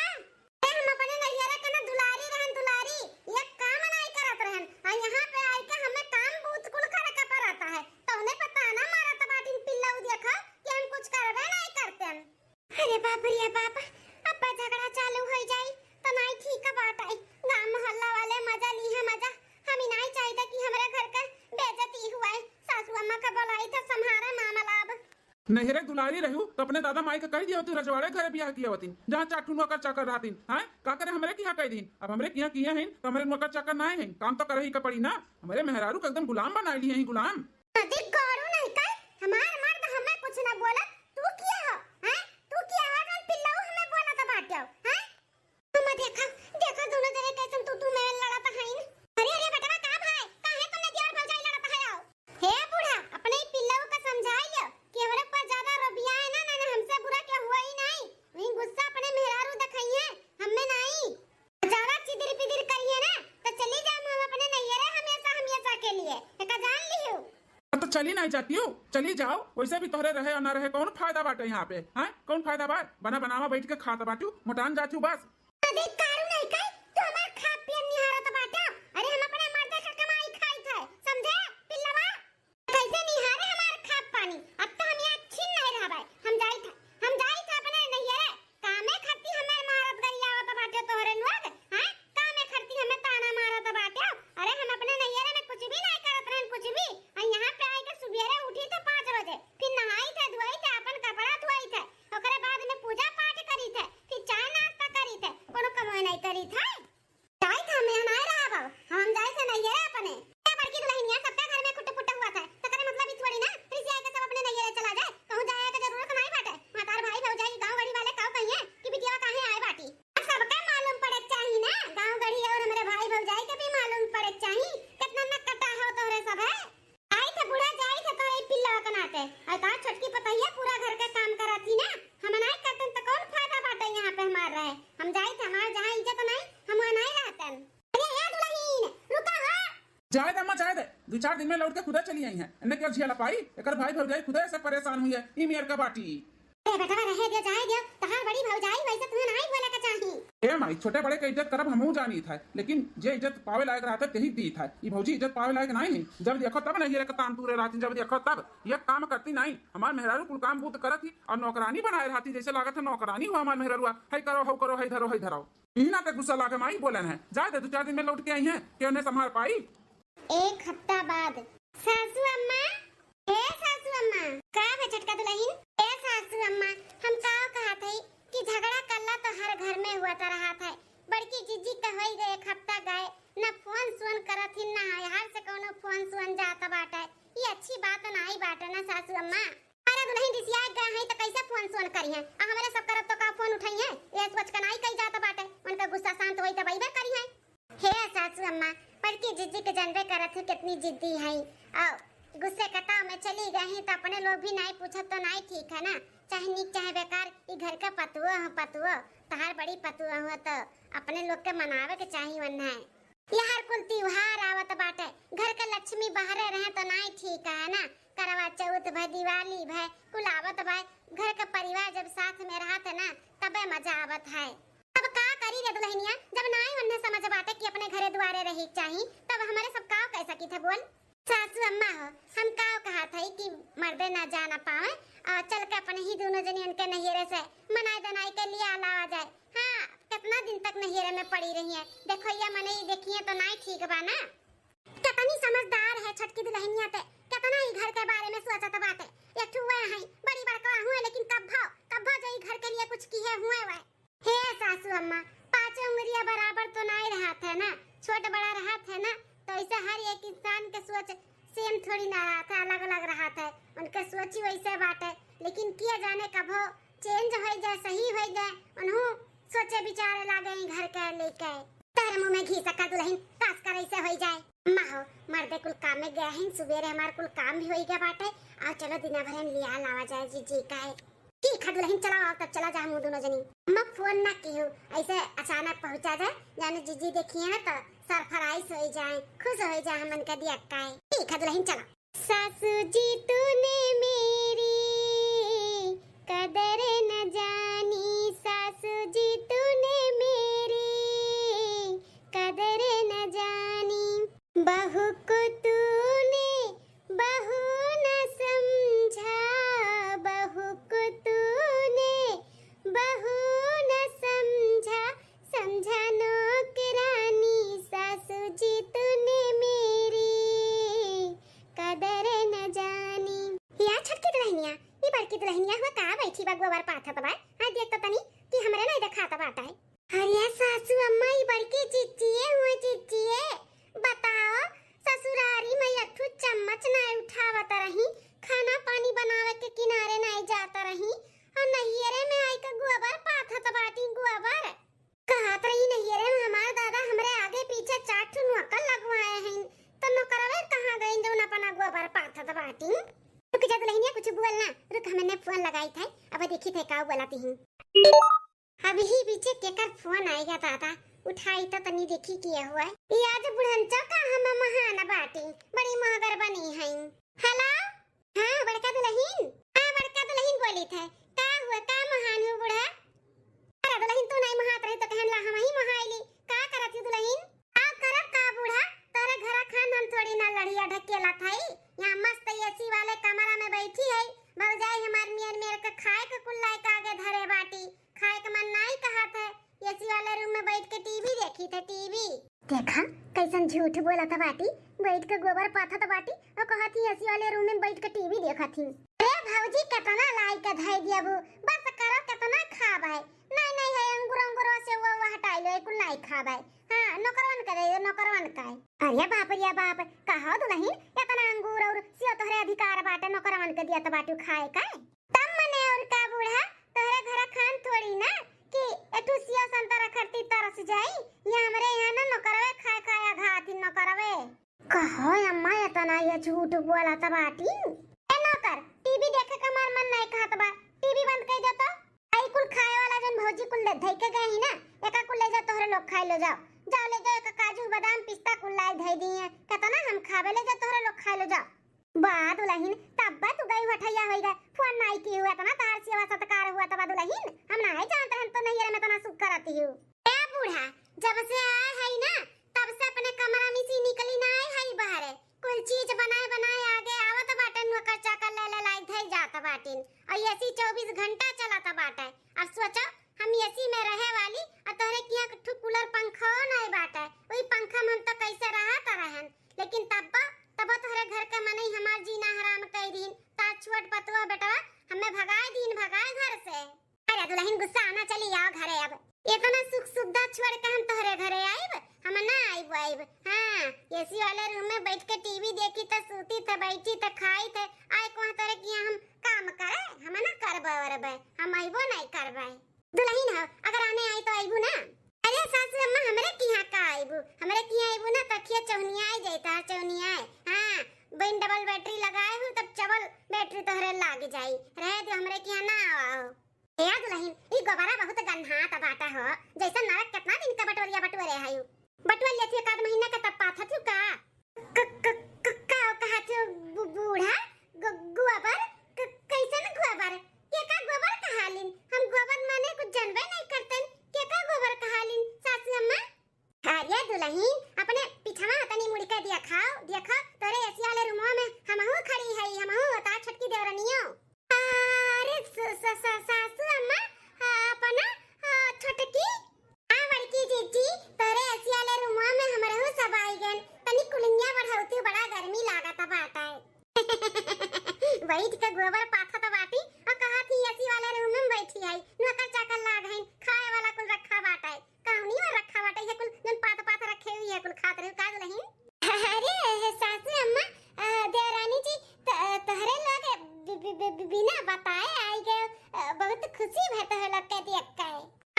ए, हम अपने नैहरे के ना दुलारी रहन, दुलारी, एक काम नहीं करत रहन, और यहाँ पे आई के हमें काम बहुत कुल करे के पड़ता है, तो उन्हें पता ना मारत बाटिन पिल्लऊ देखा कि हम कुछ करबे नहीं करतन। अरे बाप रे बाप, अब झगड़ा चालू हो जाई तो नाई ठीक बाटे। गांव मोहल्ला वाले मजा ली है मजा। हम ही नाई चाहिए कि हमरे घर के बेइज्जती हुए। सासू अम्मा का बुलाई था संभारे मामला अब। नैहरे दुलारी रहू तो अपने दादा माई का कह दिया होती रजवाड़े घरे बियाह किया होती, जहाँ चार ठू नौकर चाकर रहतीन। हाँ, का करे हमरे किहाँ कह दीन? अब हमरे किहाँ किए हैं तो हमरे नौकर चाकर ना हैं, काम तो करे ही का पड़ी ना। हमरे मेहरारू का एकदम गुलाम बनाए लिए हैं, गुलाम। अधिक करू नहीं कह, हमार मर्द हमें कुछ ना बोलत, तू किया हो, हैं? तू किया हो जौन पिल्लऊ हमें बोलत बाटे हो, हैं? हम देखा, देखा दोनों जने कैसन तू तू में लड़त हईन। अरे, अरे बेटवा, का भाई, काहे तुमने देवर भौजाई लड़त है हो? हे बूढ़ा, अपने ही पिल्लऊ का समझाई लो कि हमरे ऊपर ज्यादा रोबिया है ना, ना, ना, हमसे बुरा क्या हुआ ही नहीं। वही गुस्सा अपने मेहरारू दिखाइए, हमें नहीं। ज्यादा चिदिर पिदिर करिए ना, तो चली जाए हम अपने नैहरे हमेशा, हमेशा के लिए। एका जान लियो। अब तो चली नहीं जाती हो, चली जाओ। वैसे भी तोहरे रहे और ना रहे, कौन फायदा बाटे यहाँ पे? हाँ, कौन फायदा बा? बना बनावा बैठ के खात बाटू, मोटान जाचू बस। अधिक कारू नहीं कह, तू हमार खात पियन निहारत बाटा। अरे हम अपने मर्दे का कमाई खाई थे, समझे पिल्लवा? कैसे निहारे हमार खात पानी? अब तो हम यहाँ छिन नहीं रहबे। हम जाई था, हम जाई था अपने नैहरे। कामे खाती हमें मारत गरियावत बाटे तोहरे लोग, हैं? कामे खाती हमें ताना मारत बाटे। अरे हम अपने नैहरे में कुछ भी नहीं करत रहन, कुछ भी। और यहाँ पे आए के सुबेरे उठी थे पाँच बजे, फिर नहाई थे, धोई थे, अपन कपड़ा धोई थे, ओकरे बाद में पूजा पाठ करी थे, फिर चाय नाश्ता करी थे, कोनो कमाई नहीं करी थे। जाई था, हम यहाँ नहीं रहब, हम जाई थे नैहरे अपने। ए बड़की दुल्हनिया, सबका घर में खुट्ट पुट्ट हुआ था, तो करे मतलब ई थोड़ी ना, रिसिया के सब अपने नैहरे चला जाए, कहूँ जाए के जरूरत नहीं बाटे। मातार भाई भौजाई गाँव गढ़ी वाले काऊ कहिए कि बिटिया काहे आए बाटी। अब सबका मालूम पड़े के चाही ना, गाँव गढ़ी और हमरे भाई भौजाई के भी मालूम पड़े के चाही, कितना नकटा हो तोहरे सब है। जाई थे बूढ़ा, जाई थे तोरे पिल्ला के नाते। और का छोटकी पतोहिया पूरा घर के काम करत ही ना, हम नाई करतन तो कौन फायदा बाटे यहाँ पे हमार रहे? हम जाई थे, हमार जहाँ इज्जत नहीं, हम वहाँ नहीं रहतन। अरे ए दुल्हन, रुका हो। जाए दे अम्मा, जाए दे, दो चार दिन में लौट के खुदा चली आई हैं। इन्हें क्या झेल पाई, एकर भाई भौजाई खुदा से परेशान हुई है, ई मेर का बाटी। ए बेटवा, रहे दे, जाए दे, तहार बड़ी भौजाई, वैसे तुम्हें नहीं बोले का चाही। ए माई, छोटे बड़े के इज्जत करब हमहू जानी था, लेकिन जे इज्जत पावे लायक रहता तेही दी था। ई भौजी इज्जत पावे लायक नहीं है। जब देखो तब नहीं रे तान तूरे रहती, जब देखो तब ये काम करती नहीं। हमार मेहरारू कुल काम बूत करत ही और नौकरानी बनाए रहती, जैसे लागत है नौकरानी हुआ हमार मेहरारुआ, है करो, हौ करो, है धरो, है धरो। इही ना पे गुस्सा लागे माई बोलन है, जाए दे, दो चार दिन में लौट के आई हैं, के उन्हें संभाल पाई। एक हफ्ता बाद। सासू अम्मा, ए सासू अम्मा। का बा छोटका दुल्हन? ए सासू अम्मा, हम का कहत हई कि झगड़ा कल्ला तो हर घर में हुआ तो रहत है। बड़की जिज्जी का होई गए, एक हफ्ता गए, ना फोन सोन करत ही, ना यार से कोनो फोन सोन जात बाटे। ये अच्छी बात नाई बाटे ना सासू अम्मा। अरे दुल्हन रिसिया गए हैं तो कैसे फोन सोन करी हैं? आ हमरे सब करब तो का फोन उठाई हैं? ये सोच के नाई कही जात बाटे। उनका गुस्सा शांत होई तब अइबे करी हैं। हे सासू अम्मा, बड़की जिज्जी के जानबे करत है कितनी जिद्दी है। आओ, गुस्से के ताव में चली गई तो अपने लोग भी नाई पूछत तो नाई ठीक है ना। चाहे नीक चाहे बेकार, ई घर के पतुआ हो, पतुआ, तहार बड़ी पतुआ हो तो अपने लोग के मनावे के चाही वन्ना है। यार कुल त्योहार आवत बाटे, घर के लक्ष्मी बहरे रहे तो नाई ठीक है ना। करवा चौथ भय, दिवाली भय, कुल आवत भय, घर के परिवार जब साथ में रहत है ना, तबे मजा आवत है। अब का करी रे दुल्हनिया, जब नाई वन्ने समझ बाटे कि अपने घरे दुआरे रही के चाही, तब हमरे सब का कह सकी थे बोल? सासू अम्मा हो, हम का कहा था कि मर्दे ना जा ना पावे और चल के अपने ही दोनों जनी उनके नैहरे से मनाई दनाई के लिया लावा जाए। हाँ, कितना दिन तक नैहरे में पड़ी रही है, देखो ये मने ही देखिए तो नाई ठीक बा ना। कितनी समझदार है छोटकी दुल्हनिया ते, कितना ही घर के बारे में सोचत बाटे। एक ठो वह है, बड़ी बड़का हुए, लेकिन कब्भो, कब्भो जो ई घर के लिए कुछ किहे हुए वह। हे सासू अम्मा, पाँचों उंगलिया बराबर तो नाई रहत है ना, छोट बड़ा रहत है ना, तो ऐसे हर एक इंसान के सोच सेम थोड़ी ना रहत है, अलग अलग रहत है। उनके सोच ही वैसे बाटे, लेकिन किया जाने कबो चेंज हो जाए, सही हो जाए, उन्हों सोचे विचारे लागे ई घर के लेके। तहरे मुंह में घी शक्कर दुल्हन, कास कर ऐसे हो जाए। अम्मा हो, मर्दे कुल काम में गए हैं, सुबेरे हमार कुल काम भी हो गया बाटे। आओ चलो दिना भर हम लिया लावा जाए जी, जी का है। ठीक है दुल्हन, चला आओ तब चला जा हम दोनों जनी। अम्मा फोन ना किहू, ऐसे अचानक पहुंचा जाए, जाने जीजी देखिए ना तो सरप्राइज हो जाए, खुश हो जाए हमन के दिया का है। ठीक है दुल्हन, चला। सासू जी तूने मेरी कदर न जानी, सासू जी तूने मेरी कदर न जानी। बहू को तूने बहू न समझा, बहू को तूने बहू न समझा, समझा नौकरानी, सासू जी तूने मेरी कदर न जानी। या छोटकी दुल्हनिया, ई बड़की दुल्हनिया हुआ का बैठी बा गोबर पाथत बा? हाँ देख तो तनी कि हमरे नहीं देखात बाटा है। अरे सासू अम्मा, ई बड़की चिच्चिए हुए चिच्चिए, बताओ, ससुरारी में एक ठो चम्मच नाई उठावत रही, खाना पानी बनावे के किनारे नाई जात रही, और नैहरे में आई के गोबर पाथत बाटी, गोबर। कहत रही नैहरे में हमार दादा हमरे आगे पीछे चार ठो नौकर लगवाए हैं, तो नौकरवे कहाँ गई जौन अपना गोबर पाथत बाटी? रुक जा दुल्हनिया, कुछ बोल ना, रुक, हमने फोन लगाई था, अब देखी थे का बोलती हैं। अबही बीचे केकर फोन आइगा दादा, उठाई तो तनी देखी के हुआ। ई आज बुढ़न चौका हम महान बाटी, बड़ी महगर बनी हई। हेलो, हाँ बड़का दुल्हन, हाँ बड़का दुल्हन बोली थे, का हुआ, का महान हो बूढ़ा? अरे दुल्हन तू नहीं महात रही तो कहन ला हम ही महाइली, का करत ही दुल्हन? का करब का बूढ़ा, तोरे घरा खान हम थोड़ी ना लड़िया ढकेला थाई, यहाँ मस्त एसी वाले कमरा में बैठी है, भौजाई हमार मेर मेर के खाए के कुल लाए के आगे धरे बाटी, खाए के मन नाई कहत है, एसी वाले रूम में बैठ के टीवी देखी थे, टीवी। देखा कैसन झूठ बोलत बाटी, बैठ के गोबर पाथत बाटी और कहत ही एसी वाले रूम में बैठ के टीवी देखत ही। अरे भौजी, कितना लाई के धई दियबू, बस करो, कितना खाब है। नहीं, नहीं है, अंगूर, अंगूर से वो, वो हटाई लो, कुल नहीं खाब है। हाँ, नौकरवन के दे दो, नौकरवन का है। अरे बाप रे बाप, कहो दुल्हन, इतना अंगूर और सेव तोहरे अधिकार बाटे, नौकरवन के दियत बाटू खाए का? तब मने और का बूढ़ा, तोहरे घरा खान थोड़ी ना कि एठू सेव संतरा खरती तरस जाई। ये हमरे यहाँ ना नौकरवे खाए खाए घात ही नौकरवे। कहो अम्मा, इतना ये झूठ बोलत बाटी। ए नौकर, टीवी देखे के हमार मन नहीं कहत बा, टीवी बंद कर दे तो। आई कुल खाए वाला जौन भौजी कुल ले धई के गए ही ना, एका कुल ले जा तोहरे लोग खाए लो जाओ। जाओ ले जाओ, एक काजू बादाम पिस्ता कुल लाई धई दिए, कितना हम खाबे, ले जा तोहरे लोग खाए लो जाओ। बा दुल्हन, तब बा तू गई हठैया होई गए, फोन नाई की हुआ, इतना तार सेवा सत्कार हुआ तब दुल्हन, हम नाई जानत रहन तो नैहरे में इतना सुख करती हूँ। ए बूढ़ा, जब से आए है ना, तब से अपने कमरा में से निकली ना आए है बाहरे। कुल चीज बनाए बनाए आगे आवत बाटन, नौकर चाकर ले ले लाई धई जात बाटिन। और एसी चौबीस घंटा चलत बाटे। अब सोचो, हम एसी में रहे वाली, और तोहरे किहाँ एक ठू कूलर पंखो नाई बाटे। वही पंखा में हम तो कैसे रहत रहन। लेकिन तब्बो, तब्बो तोहरे घर के मनई हमार जीना हराम कई दीन। तार छोट पतुआ बेटवा हमें भगाए दीन, भगाए घर से। अरे दुल्हन, गुस्सा आना, चली आओ घरे अब। इतना सुख सुविधा छोड़ के हम तोहरे घरे आइब? हम ना आइब, आइब। हाँ, एसी वाले रूम में बैठ के टीवी देखी त, सूती त, बैठी त, खाई त, आए को तोहरे किहाँ हम काम करे? हम ना करबे वरबे, हम अइबो नहीं करबे। दुल्हन हो, अगर आने आई तो अइबू ना? अरे सासू अम्मा, हमरे किहाँ का अइबू? हमरे किहाँ अइबू ना तो अखिया चौनिया आई जाई, तार चौनिया आई। हाँ, बिन डबल बैटरी लगाए हो तब चबल बैटरी तोहरे लाग जाई। रहे दो, हमरे किहाँ ना आवा हो। ए दुलहिन, ई गोबरा बहुत गन्हात बाटा हो, जैसे नरक। केतना दिन का बटोरिया बटोरे हयू? बटोर लेथियो एकाध महीना का, तब पाथत हो का? क-, क-, क-, का कहत हो बू-, बूढ़ा? गो-, गोबर? क-, कैसन गोबर? के का गोबर कहालिन? हम गोबर माने कुछ जानबे नहीं करतन। के का गोबर कहालिन, सासू अम्मा? अरे दुलहिन, अपने पिछवा तनी मुड़ के दिया खाओ, दिया खाओ, तोरे एसी वाले रूमवा में हमहू खड़ी हई, हमहू होता छोटकी देवरनियो। अरे स-, स-, स-, सासू अम्मा, आ, अपना, आ, छोटकी, आ, बड़की जीजी, तोरे एसी वाले रूमवा में हमरहू सब आई गन, तनी कुलिंगिया बढ़ौती, बड़ा गर्मी लागत बाटे। बैठ के गोबर पाथत बाटी, आ, कहत ही एसी वाले रूम में बैठी आई, नौकर चाकर लाग हईन, खाए वाला कुल रखा बाटे। काउनी और रखा बाटे, ये कुल जौन पात पात रखे हुई है, कुल खात रहे का दुलहिन? अरे, हे सासू अम्मा, अ, देवरानी जी, त-, तोहरे लोग बि-, बि-, बि-, बि-, बिना बताए आई गए, अ, बहुत खुशी भा तोहरे लोग के देख के।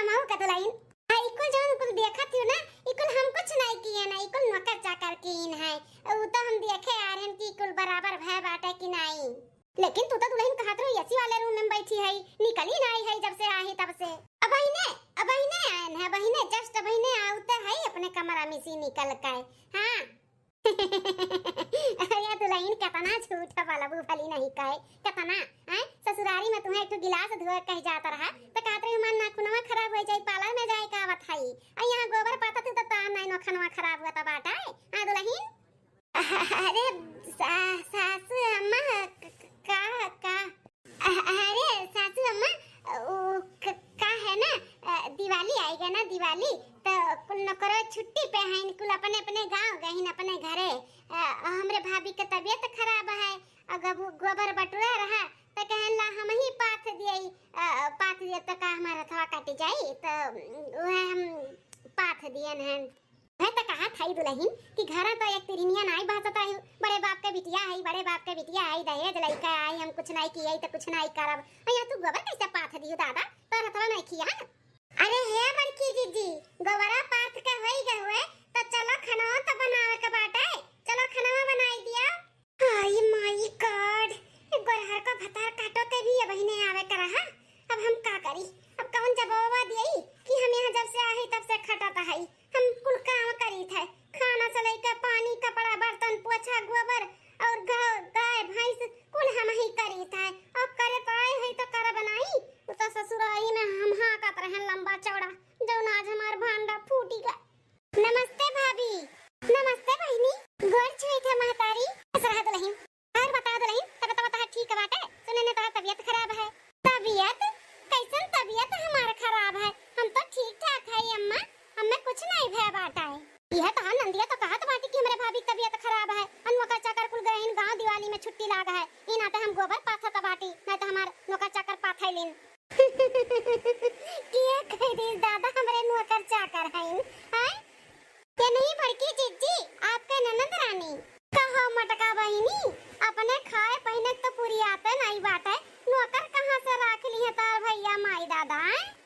हमहू का दुलहिन, आ, ई कुल जौन कुल देखत हो ना, ई कुल हम कुछ नहीं किए ना, ई कुल नौकर चाकर कीन है। उ तो हम देखे आ रहे हैं कि कुल बराबर भय बाटे कि नहीं। लेकिन तू तो दुलहिन कहत रहो एसी वाले रूम में बैठी है, निकली नहीं है जब से आई तब से। अबहिने, अबहिने आयन है, अबहिने, just अबहिने आवते है अपने कमरा में से निकल के। हाँ। अरे दुलहिन, केतना झूठ बोलबू भली नहीं कहे, केतना, हैं? ससुरारी में तुम्हें एक ठो गिलास धोए कह जात रहा, तो कहत रही, "हमार नाखूनवा खराब हो जाई, पार्लर में जाए का आवत हई।" आ यहाँ गोबर पाथत हू तो तार नहीं नौखनवा खराब हुआ था बाटा है। हाँ दुलहिन? अरे सा-, सासू अम्मा, क-, क-, का, का? अ-, अरे सासू अम्मा, उ क-, का है ना, अ, दिवाली आएगा ना, दिवाली, तो कुल नौकरो छुट्टी पे हैं, कुल अपने अपने गाँव गए हैं, अपने घरे। अ, हमरे भाभी के तबीयत खराब है, और गबू-, गोबर बटुरा रहा, तो कहन ला हम ही पाथ दिए, अ, पाथ दिए तो का हमार हथवा कट जाई, तो वह हम पाथ दियन हैं। है त कहा थाई दुलहिन कि घरा तो एक तिरहिनिया नाई बाचत आई, बड़े बाप के बिटिया आई, बड़े बाप के बिटिया आई, दहेज लइका आई, हम कुछ नाई किए तो कुछ नाई करब। अइया तू गोबर कैसे पाथ दियो दादा, तोर हथवा नहीं खिया। अरे हे बड़की जीजी, गोबरा पाथ के होई गए हुए, तो चलो खनवा तो बनावे के बाटे, चलो खनवा बनाई दिया। हाय माई गॉड, गोरहर का भतार काटो ते भी अबहिने आवे के रहा। अब हम का करी? अब कौन जवाबवा दियई कि हम यहाँ जब से आही तब से खटत हई, हम कुल काम करीत है, खाना से लेके पानी, कपड़ा, बर्तन, पोछा, गोबर और ग-, गाय, भैंस कुल हम ही करीत है। अब करे तो आए हई तो करब नाई, उ तो ससुरारी में हम हाँकत रहन लंबा चौड़ा, जौन आज हमार भांडा फूटी गा। नमस्ते भाभी। नमस्ते बहिनी। गोड़ छुई थे महतारी। खुश रहा दुलहिन। और बताओ दुलहिन, तब तब तोहार ठीक बाटे? सुने ने तोहार तबीयत खराब है। तबीयत? कैसन तबीयत हमार खराब है? हम तो ठीक ठाक है अम्मा, हमें कुछ नहीं भय बाटा है। यह तोहार नंदिया तो कहत बाटी कि हमरे भाभी की तबीयत खराब है, और नौकर चाकर कुल गए हैं गाँव, दिवाली में छुट्टी लाग है, ई नाते हम गोबर पाथत बाटी, नहीं तो हमार नौकर चाकर पाथे लेन। किया कह दीस दादा, हमरे नौकर चाकर हईन, हैं? ये नहीं बड़की जिज्जी, आपके ननद रानी। कहो मटका बहिनी, अपने खाए पहिने तो पुरियाते नाई बाटे, नौकर कहाँ से राख ली है तार भैया माई दादा, हैं?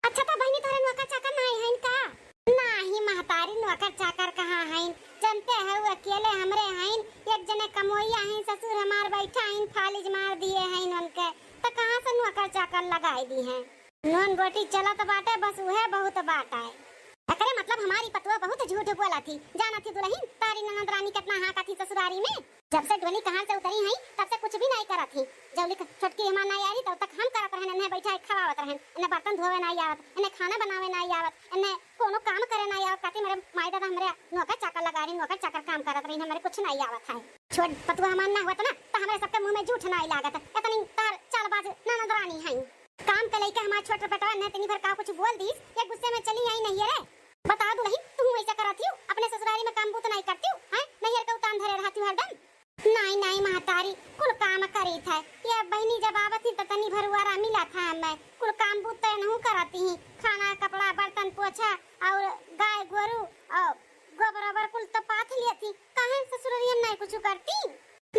अच्छा तो बहिनी तोहरे नौकर चाकर नाई हईन का? नाही महतारी, नौकर चाकर कहाँ हईन? जनते है वो अकेले हमरे हईन, एक जने कमोइया हईन, ससुर हमार बैठा हईन, फालिज मार दिए हईन उनके, तो कहाँ से नौकर चाकर लगाई दी हैं? नून रोटी चलत बाटे, बस उहे बहुत बाटे। एकरे मतलब हमारी पतुआ बहुत झूठ बोला थी। जाना थी दुलहिन, तारी ननद रानी कितना हाँका थी ससुरारी में। जब से डोली कहाँ से उतरी हई, तब से कुछ भी नाई करत ही। जौली क-, छोटकी हमार नाई आई, तब तक हम करत रहन, इन्हें बैठा खवावत रहन, इन्हें बर्तन धोवे नाई आवत, इन्हें खाना बनावे नाई आवत, इन्हें कोनो काम करे नाई आवत। कहती, "मेरे माई दादा हमरे नौकर चाकर लगा रही, नौकर चाकर काम करत रही, हमरे कुछ नाई आवत है।" छोट पतुआ हमार ना होत ना, तो हमरे सबके मुँह में जूठ नाई लागत। इतनी तार चालबाज ननद रानी हई। काम के लइके हमार छोट बेटवा ने तनी भर का कुछ बोल दीस, ये गुस्से में चली आई नैहरे। बताओ दुलहिन, तू ऐसा करत हियो, अपने ससुरारी में काम बूत नाई करती हो, हैं? नैहर के उतान धरे रहती हो हरदम। नाई, नाई महतारी, कुल काम करीत है। ये बहिनी जब आवत ही त तनी भर उआरा मिलत है हमें। कुल काम बूत तो नहू करती ही, खाना, कपड़ा, बर्तन, पोछा और गाय, गोरू और गोबर ओबर कुल तो पाथ लेती। काहे ससुरारी में नाई कुछ करती?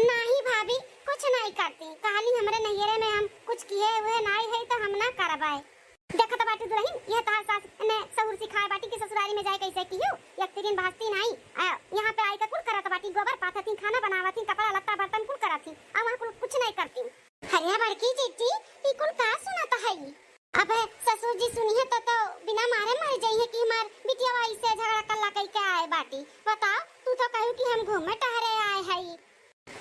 नाही भाभी, कुछ नाई करती। कहली हमरे नैहरे में हम कुछ किए हुए नाई है तो हम ना करबै। देख देखत बाटी दुलहिन, यह तहार सास ने सहुर सिखाए बाटी कि ससुरारी में जाए कैसे किहू, एक तिरिन भाजती नाई, आ, यहाँ पे आइके कुल करत बाटी, गोबर पाथत ही, खाना बनावत ही, कपड़ा लत्ता बर्तन कुल करत ही, आ वहाँ कुल कुछ नहीं करती। अरे बड़की जीजी, ई कुल का सुनत हई? अब ससुर जी सुनिहे तो, तो बिना मारे मर जइहे कि हमार बिटिया ऐसे झगड़ा कल्ला कइके आए बाटी। बताओ, तू तो कहू कि हम घूमे टहरे आए हई।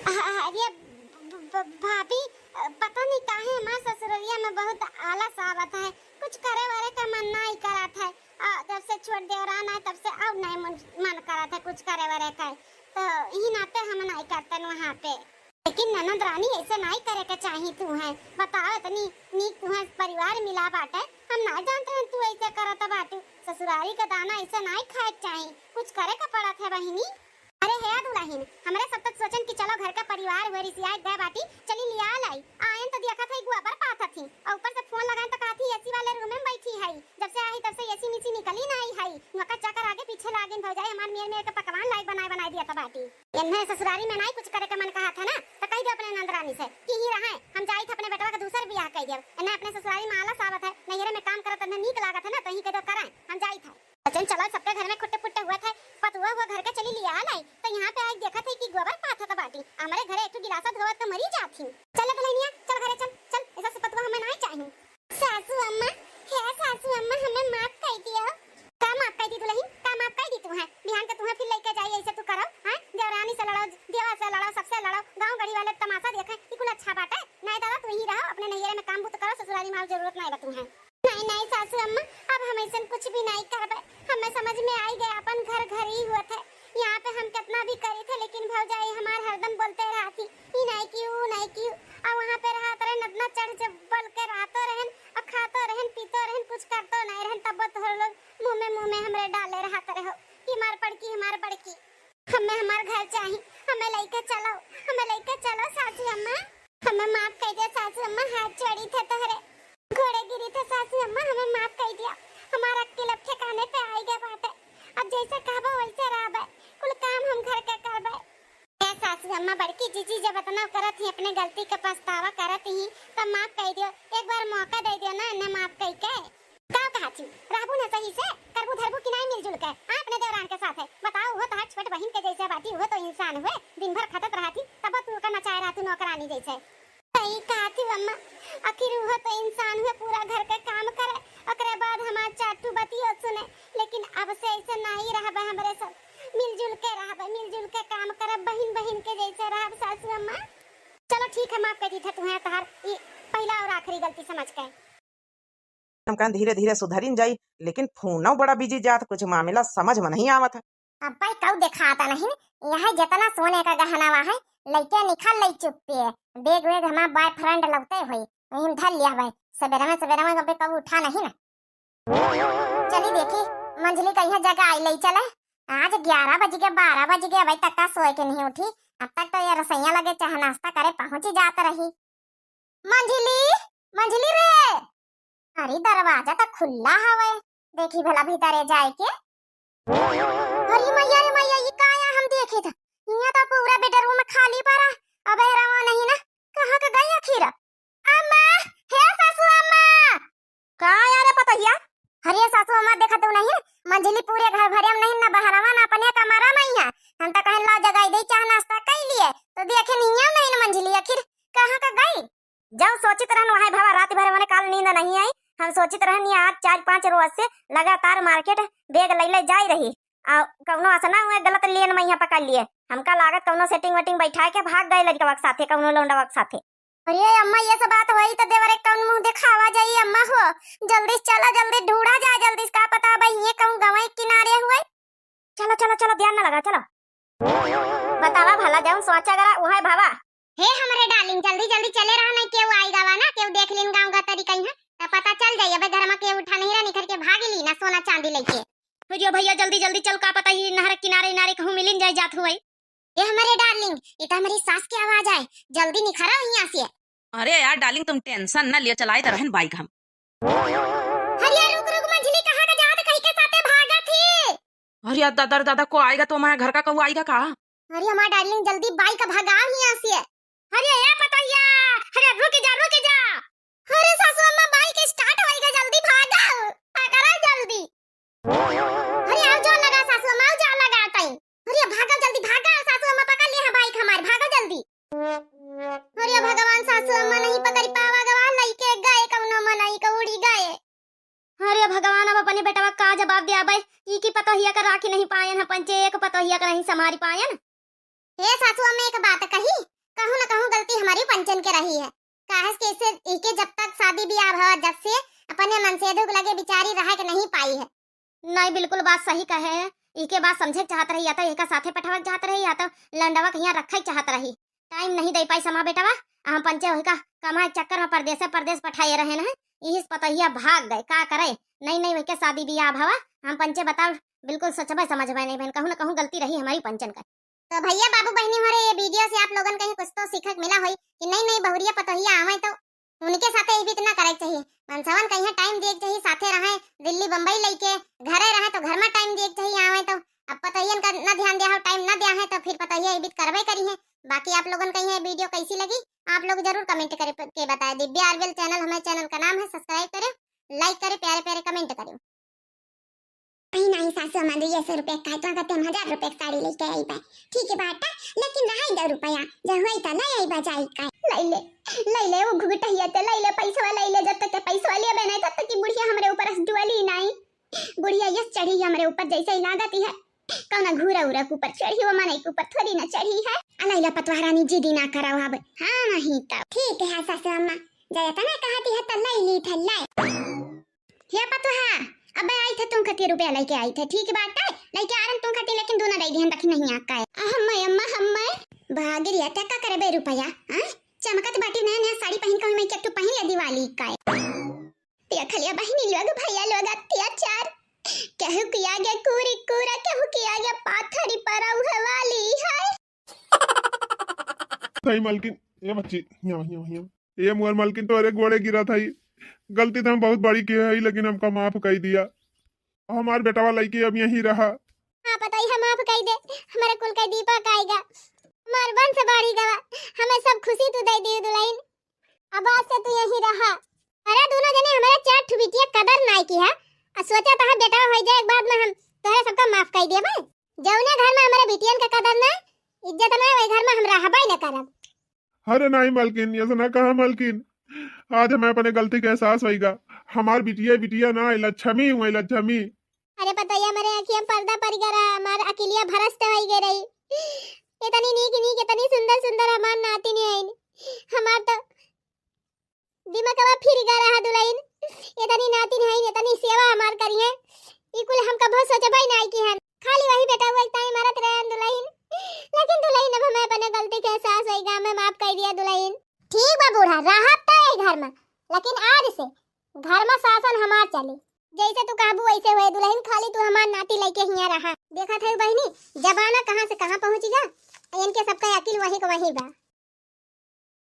अ-, अरे ब-, ब-, भाभी, अ, पता नहीं काहे हमार ससुररिया में बहुत आलस आवत है, कुछ करे वरे का मन नहीं करत है। आ, जब से छोट देवरान आए तब से और नहीं मन, मन करत है कुछ करे वरे का, तो यही नाते हम नहीं करते न वहाँ पे। लेकिन ननद रानी, ऐसे नहीं करे के चाही तू है। बताओ, इतनी नीक तू है, परिवार मिला बाटे, हम ना जानते हैं तू ऐसे करत बाटू। ससुरारी का दाना ऐसे नहीं खाए के चाही, कुछ करे का पड़त है बहिनी। अरे हे दुलहिन, हमरे सब तक सोचन कि चलो घर का परिवार हुए, रिसियाए गए बाटी, चली लिया लाई। आयन तो देखत है गोबर पाथत ही, और ऊपर से फोन लगाएन तो कहत ही एसी वाले रूम में बैठी है। जब से आई तब से एसी मिसी निकली ना आई है। नौकर चाकर आगे पीछे लागेन भौजाई, हमार मेर मेर के पकवान लाइक बनाए बनाए दिया था बाटी। इन्हें ससुरारी में नाई कुछ करे के मन कहत है ना, तो कह दे अपने नंदरानी से कि ही रहे, हम जाइत है अपने बेटवा का दूसर बियाह कह दिया। इन्हें अपने ससुरारी में आलस आवत है, नैहरे में काम करत इन्हें नीक लागत है ना, तो ही कह दो करें, हम जाइत है। बचन चलो, सबके घर में खुट्टे पुट्टे हुआ थे, पतुआ हुआ घर के चली लिया लाई, तो यहाँ पे आके देखत है कि गोबर पाथत बाटी, हमारे घरे एक ठो गिलासा धोवत तो मरी जात ही। चल दुलहिनिया, चल घरे चल, चल, ऐसा से पतुआ हमें नाई चाही। सासू अम्मा, हे सासू अम्मा, हमें माफ कर दियो। का माफ कर दी दुलहिन, का माफ कर दी तू है? बिहान के तू है फिर लेके जाई, ऐसे तू करो, हैं? देवरानी से लड़ो, देवर से लड़ो, सबसे लड़ो, गाँव गढ़ी वाले तमाशा देखे, ई कुल अच्छा बात है? नहीं दादा, तू ही रहो, अपने नैहरे में काम बूत करो, ससुरारी में आवे जरूरत नहीं बा तू है। नहीं, नहीं सासू अम्मा, अब हम ऐसन कुछ भी नहीं करबे। हमें समझ में आई गए, अपन घर घर ही हुआ थे। यहाँ पे हम कितना भी करी थे, लेकिन भौजाई हमार हरदम बोलते रहती, "ई नहीं की, ऊ नहीं की।" और वहाँ पे रहत रहन, इतना चढ़ जब बल के रहतो रहन, और खातो रहन, पीतो रहन, कुछ करतो नहीं रहन, तब तोहर लोग मुँह में, मुँह में हमरे डाले रहत रहो कि "हमार बड़की, हमार बड़की।" हमें हमार घर चाही, हमें लेके चलो, हमें लेके चलो सासू अम्मा। हमें माफ कर दे सासू अम्मा, हाथ जोड़ी थे तोहरे, गोड़े गिरी थे सासू अम्मा, हमें माफ कर दिया। हमारा अक्ल अब ठिकाने पे आई गए बाटे, अब जैसे कहबो वैसे रहबे, कुल काम हम घर के करबे। ए सासू अम्मा, बड़की जीजी जब इतना करत ही, अपने गलती के पछतावा करत ही, तब माफ कर दियो, एक बार मौका दे दियो ना, इन्हें माफ करके। का कहा थी? रहबू न सही से? करबू धरबू कि नाई मिलजुल के? हाँ, अपने देवरान के साथ है। बताओ, वो तहार छोट बहिन के जैसे बाटी, वो तो इंसान हुए, दिन भर खटत रहती, तब तू ओकर नचाए रहतू नौकरानी जैसे। सही कहा थी अम्मा, आखिर वो तो इंसान हुए, पूरा घर के काम करे, ओकरे बाद हमार चाटू बतियो सुने, लेकिन अब से ऐसे नाई रहबे हमरे सब, मिलजुल के रहबे, मिलजुल के काम करब, बहिन बहिन के जैसे रहब सासू अम्मा। चलो ठीक है, माफ कर दी था तुम्हें, तहार ई पहला और आखिरी गलती समझ के। हम कहन धीरे धीरे सुधरिन जाई, लेकिन फोनो बड़ा बिजी जात, कुछ मामला समझ में नहीं आवत है। अब्बे कऊ देखाता नहीं, यहाँ जितना सोने का गहना है, लइके निकल लई चुप्पे। बैग वैग हमार बॉयफ्रेंड लौटे होई, वहीं धर लिया भाई। सवेरे में, सवेरे में अबे कऊ उठा नहीं ना। चली देखी, मंझली कहीं जगह आई लई चले। आज ग्यारह बज गए, बारह बज गए, अबे तक का सोए के नहीं उठी। अब तक तो ये रसोइया लगे चाह नाश्ता करे पहुंची जात रही। मंझली, मंझली रे! अरे दरवाजा तो खुला हवे, देखी भला भीतरे जाए के। अरे मैया रे मैया, ये का आया हम देखे था? यहाँ तो पूरा बेडरूम खाली पड़ा। अबे रवा नहीं ना, कहाँ के गई आखिर? अम्मा, हे सासू अम्मा! का आया रे पतोहिया? अरे सासू अम्मा, देखत हो नहीं, मंझली पूरे घर भरे में नहीं, ना बहरवा ना अपने कमरा में ही है। हम तो कहन ला जगाई दे, चाह नाश्ता कर लिए, तो देखे नहीं है नहीं ना मंझली, आखिर कहाँ का गई? जब सोचित रहन वहाँ भवा, रात भर मने काल नींद नहीं आई। हम सोचित रहन ये आज चार पाँच रोज से लगातार मार्केट बैग ले ले जाई रही, आ कौनो असना हुए गलत लेन में यहाँ पकड़ लिए। हमका लागत कौनो सेटिंग वेटिंग बैठा के भाग गए लड़कवा के साथे, कौनो लौंडवा के साथे। अरे अम्मा, ये सब बात होई तो देवरे कौन मुंह दिखावा जाई अम्मा हो? जल्दी चला, जल्दी ढूंढा जाए, जल्दी। का पता भाई ये कहूँ गंवई किनारे हुए। चलो चलो चलो, ध्यान न लगा, चलो। बतावा भला, जौन सोचा गरा उहे भावा। हे हमरे डार्लिंग, जल्दी जल्दी चले रहा, नहीं केहू आई गवा ना, केहू देख लिन गाँव गतरी कहीं है, तो पता चल जाई। अबे घर में केहू उठा नहीं रहा, निखर के भाग ली ना सोना चांदी लेके। भैया भैया, जल्दी जल्दी चल, का पता ही नहर किनारे इनारे कहूँ मिलिन जाए जात हुए। ए हमरे डार्लिंग, ये तो हमारी सास की आवाज आए, जल्दी निखरो यहाँ से। अरे यार डार्लिंग, तुम टेंशन न लियो, चलाए तो रहन बाइक हम। अरे यार रुक रुक मंझली, कहाँ का जात कहीं के साथे भागा थी? अरे यार दादा रे दादा, को आएगा तो हमारे घर का, कहू आएगा का? अरे हमार डार्लिंग, जल्दी बाइक भगाओ यहाँ से। अरे यार पतोहिया, अरे रुक जा, रुक जा। अरे सासू अम्मा, बाइक स्टार्ट होइगा, जल्दी भागा। बेटवा का जवाब दियाबे, ई की पतोहिया का राखी नहीं पायन है पंचे, एक पतोहिया का नहीं संभारी पायन। हे सासू अम्मा, एक बात कही, कहूँ न कहूँ गलती हमरी पंचन के रही है। काहे से कि इसे, इके जब तक शादी बियाह भवा, जब से अपने मनसेधु के लगे बिचारी रहे के नहीं पाई है। नहीं, बिल्कुल बात सही कहे है। इके बात समझे के चाहत रही, या तो इका साथे पठावे के चाहत रही, या तो लंडवा के यहाँ रखे के चाहत रही। टाइम नहीं दे पाई समा बेटवा, हम पंचे वही का कमाए के चक्कर में परदेसे परदेस पठाए रहे न, यही से पतोहिया भाग गए, का करे। नहीं, नहीं, वही के शादी बियाह भवा, हम पंचे बताओ, बिल्कुल सोचबे समझबे नहीं बहन, कहूँ न कहूँ गलती रही हमरी पंचन का। तो भैया बाबू बहनी हो रे, ये वीडियो से आप लोगन कहीं कुछ तो सीखे के मिला होई कि नई नई बहुरिया पतोहिया आवे तो उनके साथे ई बीत ना करे के चाहिए। मनसवन कहीं टाइम दिए के चाहिए, साथे रहे, दिल्ली बम्बई लइके घरे रहे तो घर में टाइम दिए के चाहिए, आवे तो। अब पतोहियन का ना ध्यान दिया हो, टाइम ना दिया है तो फिर पतोहिया ई बीत करबे करी है। बाकी आप लोगन कहीं वीडियो कैसी लगी, आप लोग जरूर कमेंट करे के बताए। दिव्या आरबेल चैनल हमारे चैनल का नाम है, सब्सक्राइब करे, लाइक करे, प्यारे प्यारे कमेंट करे। नहीं, नहीं, सासू अम्मा, दुइये सौ रुपया का, तो कहते हम हजार रुपया की साड़ी लेके आई बा। ठीक है बाटा, लेकिन रहाई दो रुपया, जब हुई तो ले आई बा जाई का। ले ले, ले ले, वो घुघुटहिया ते ले ले, पैसवा ले ले, जब तक ते पैसवा लेबे नहीं, तब तक की बुढ़िया हमरे ऊपर हंस डुअली नहीं। बुढ़िया यस चढ़ी हमरे ऊपर, जैसे ही लागत ही है, कौना घूरा उरा के ऊपर चढ़ी, वो मनई के ऊपर थोड़ी ना चढ़ी है। आ ले ले पतोह रानी, जिदी ना कराओ अब। हाँ, नहीं तो। ठीक है सासू अम्मा, जय तना कहती है तो ले ली थे, ले। हे पतोहा, अबे आई थे तुम खातिर रुपया लेके आई थे, ठीक बात है, लेके आ रहे तुम खातिर, लेकिन दोनों दे दिहन, देखी नहीं आ का है। अहम्मय अम्मा, हम्मय। भागिरिया, ते का करबे रुपया, हाँ? चमकत बाटी नया नया साड़ी पहन के, मैं के तू पहन ले दिवाली का है। देख लिया बहनी लोग, भैया लोग अत्याचार, केहू किया गया कूरी कूरा, केहू किया गया पाथरी पर उहे वाली है। सही मलकिन, ए बच्ची, हियाँ, हियाँ, हियाँ। ए मोर मलकिन, तोरे गोड़े गिरा था, गलती तो हम बहुत बड़ी की है, लेकिन हमका माफ कर दिया। हमार बेटवा लइके अब यहीं रहा। हाँ, पतोहिया माफ कर दे, हमारे कुल का दीपक आएगा, हमार वंश बढ़ी गवा, हमें सब खुशी तू दे दियो दुल्हन। अब आज से तू यहीं रहा। अरे दोनों जने हमारे चार ठो बिटिया कदर नाई की है, आ सोचा था बेटवा हो जाए, एक बाद में हम तोहरे सबका माफ कर दिया भाई। जौने घर में हमारे बिटियन का कदर ना, इज्जत ना, वही घर में हम रहबे न करब। अरे नहीं मलकिन, ऐसा ना कहा मलकिन। आज हमें अपने गलती का एहसास होइगा। हमार बिटिया बिटिया ना, लक्ष्मी हुई, लक्ष्मी। अरे पतोहिया, हमारे अखियाँ पर्दा पड़ गया रहा, हमार अकिलिया भ्रष्ट हो गई रही। इतनी नीक नीक, इतनी सुंदर सुंदर हमार नातिन आइन, हमार तो दिमागवा फिर गया रहा दुल्हन। इतनी नातिन है, इतनी सेवा हमार करी है, ई कुल हम कभो सोचबे नहीं की हन। खाली वही बेटा वो एक ताई मरत रहे दुल्हन, लेकिन दुल्हन अब हमें अपने गलती के एहसास होइगा, हमें माफ कर दिया दुल्हन। ठीक बा बूढ़ा, रहब तो यही घर में, लेकिन आज से घर में शासन हमार चली। जैसे तू कहबू वैसे हुए दुल्हन, खाली तू हमार नाती लइके हियाँ रहा। देखत है बहनी, जमाना कहाँ से कहाँ पहुँच गया, इनके सबका अकिल वही के वही बा।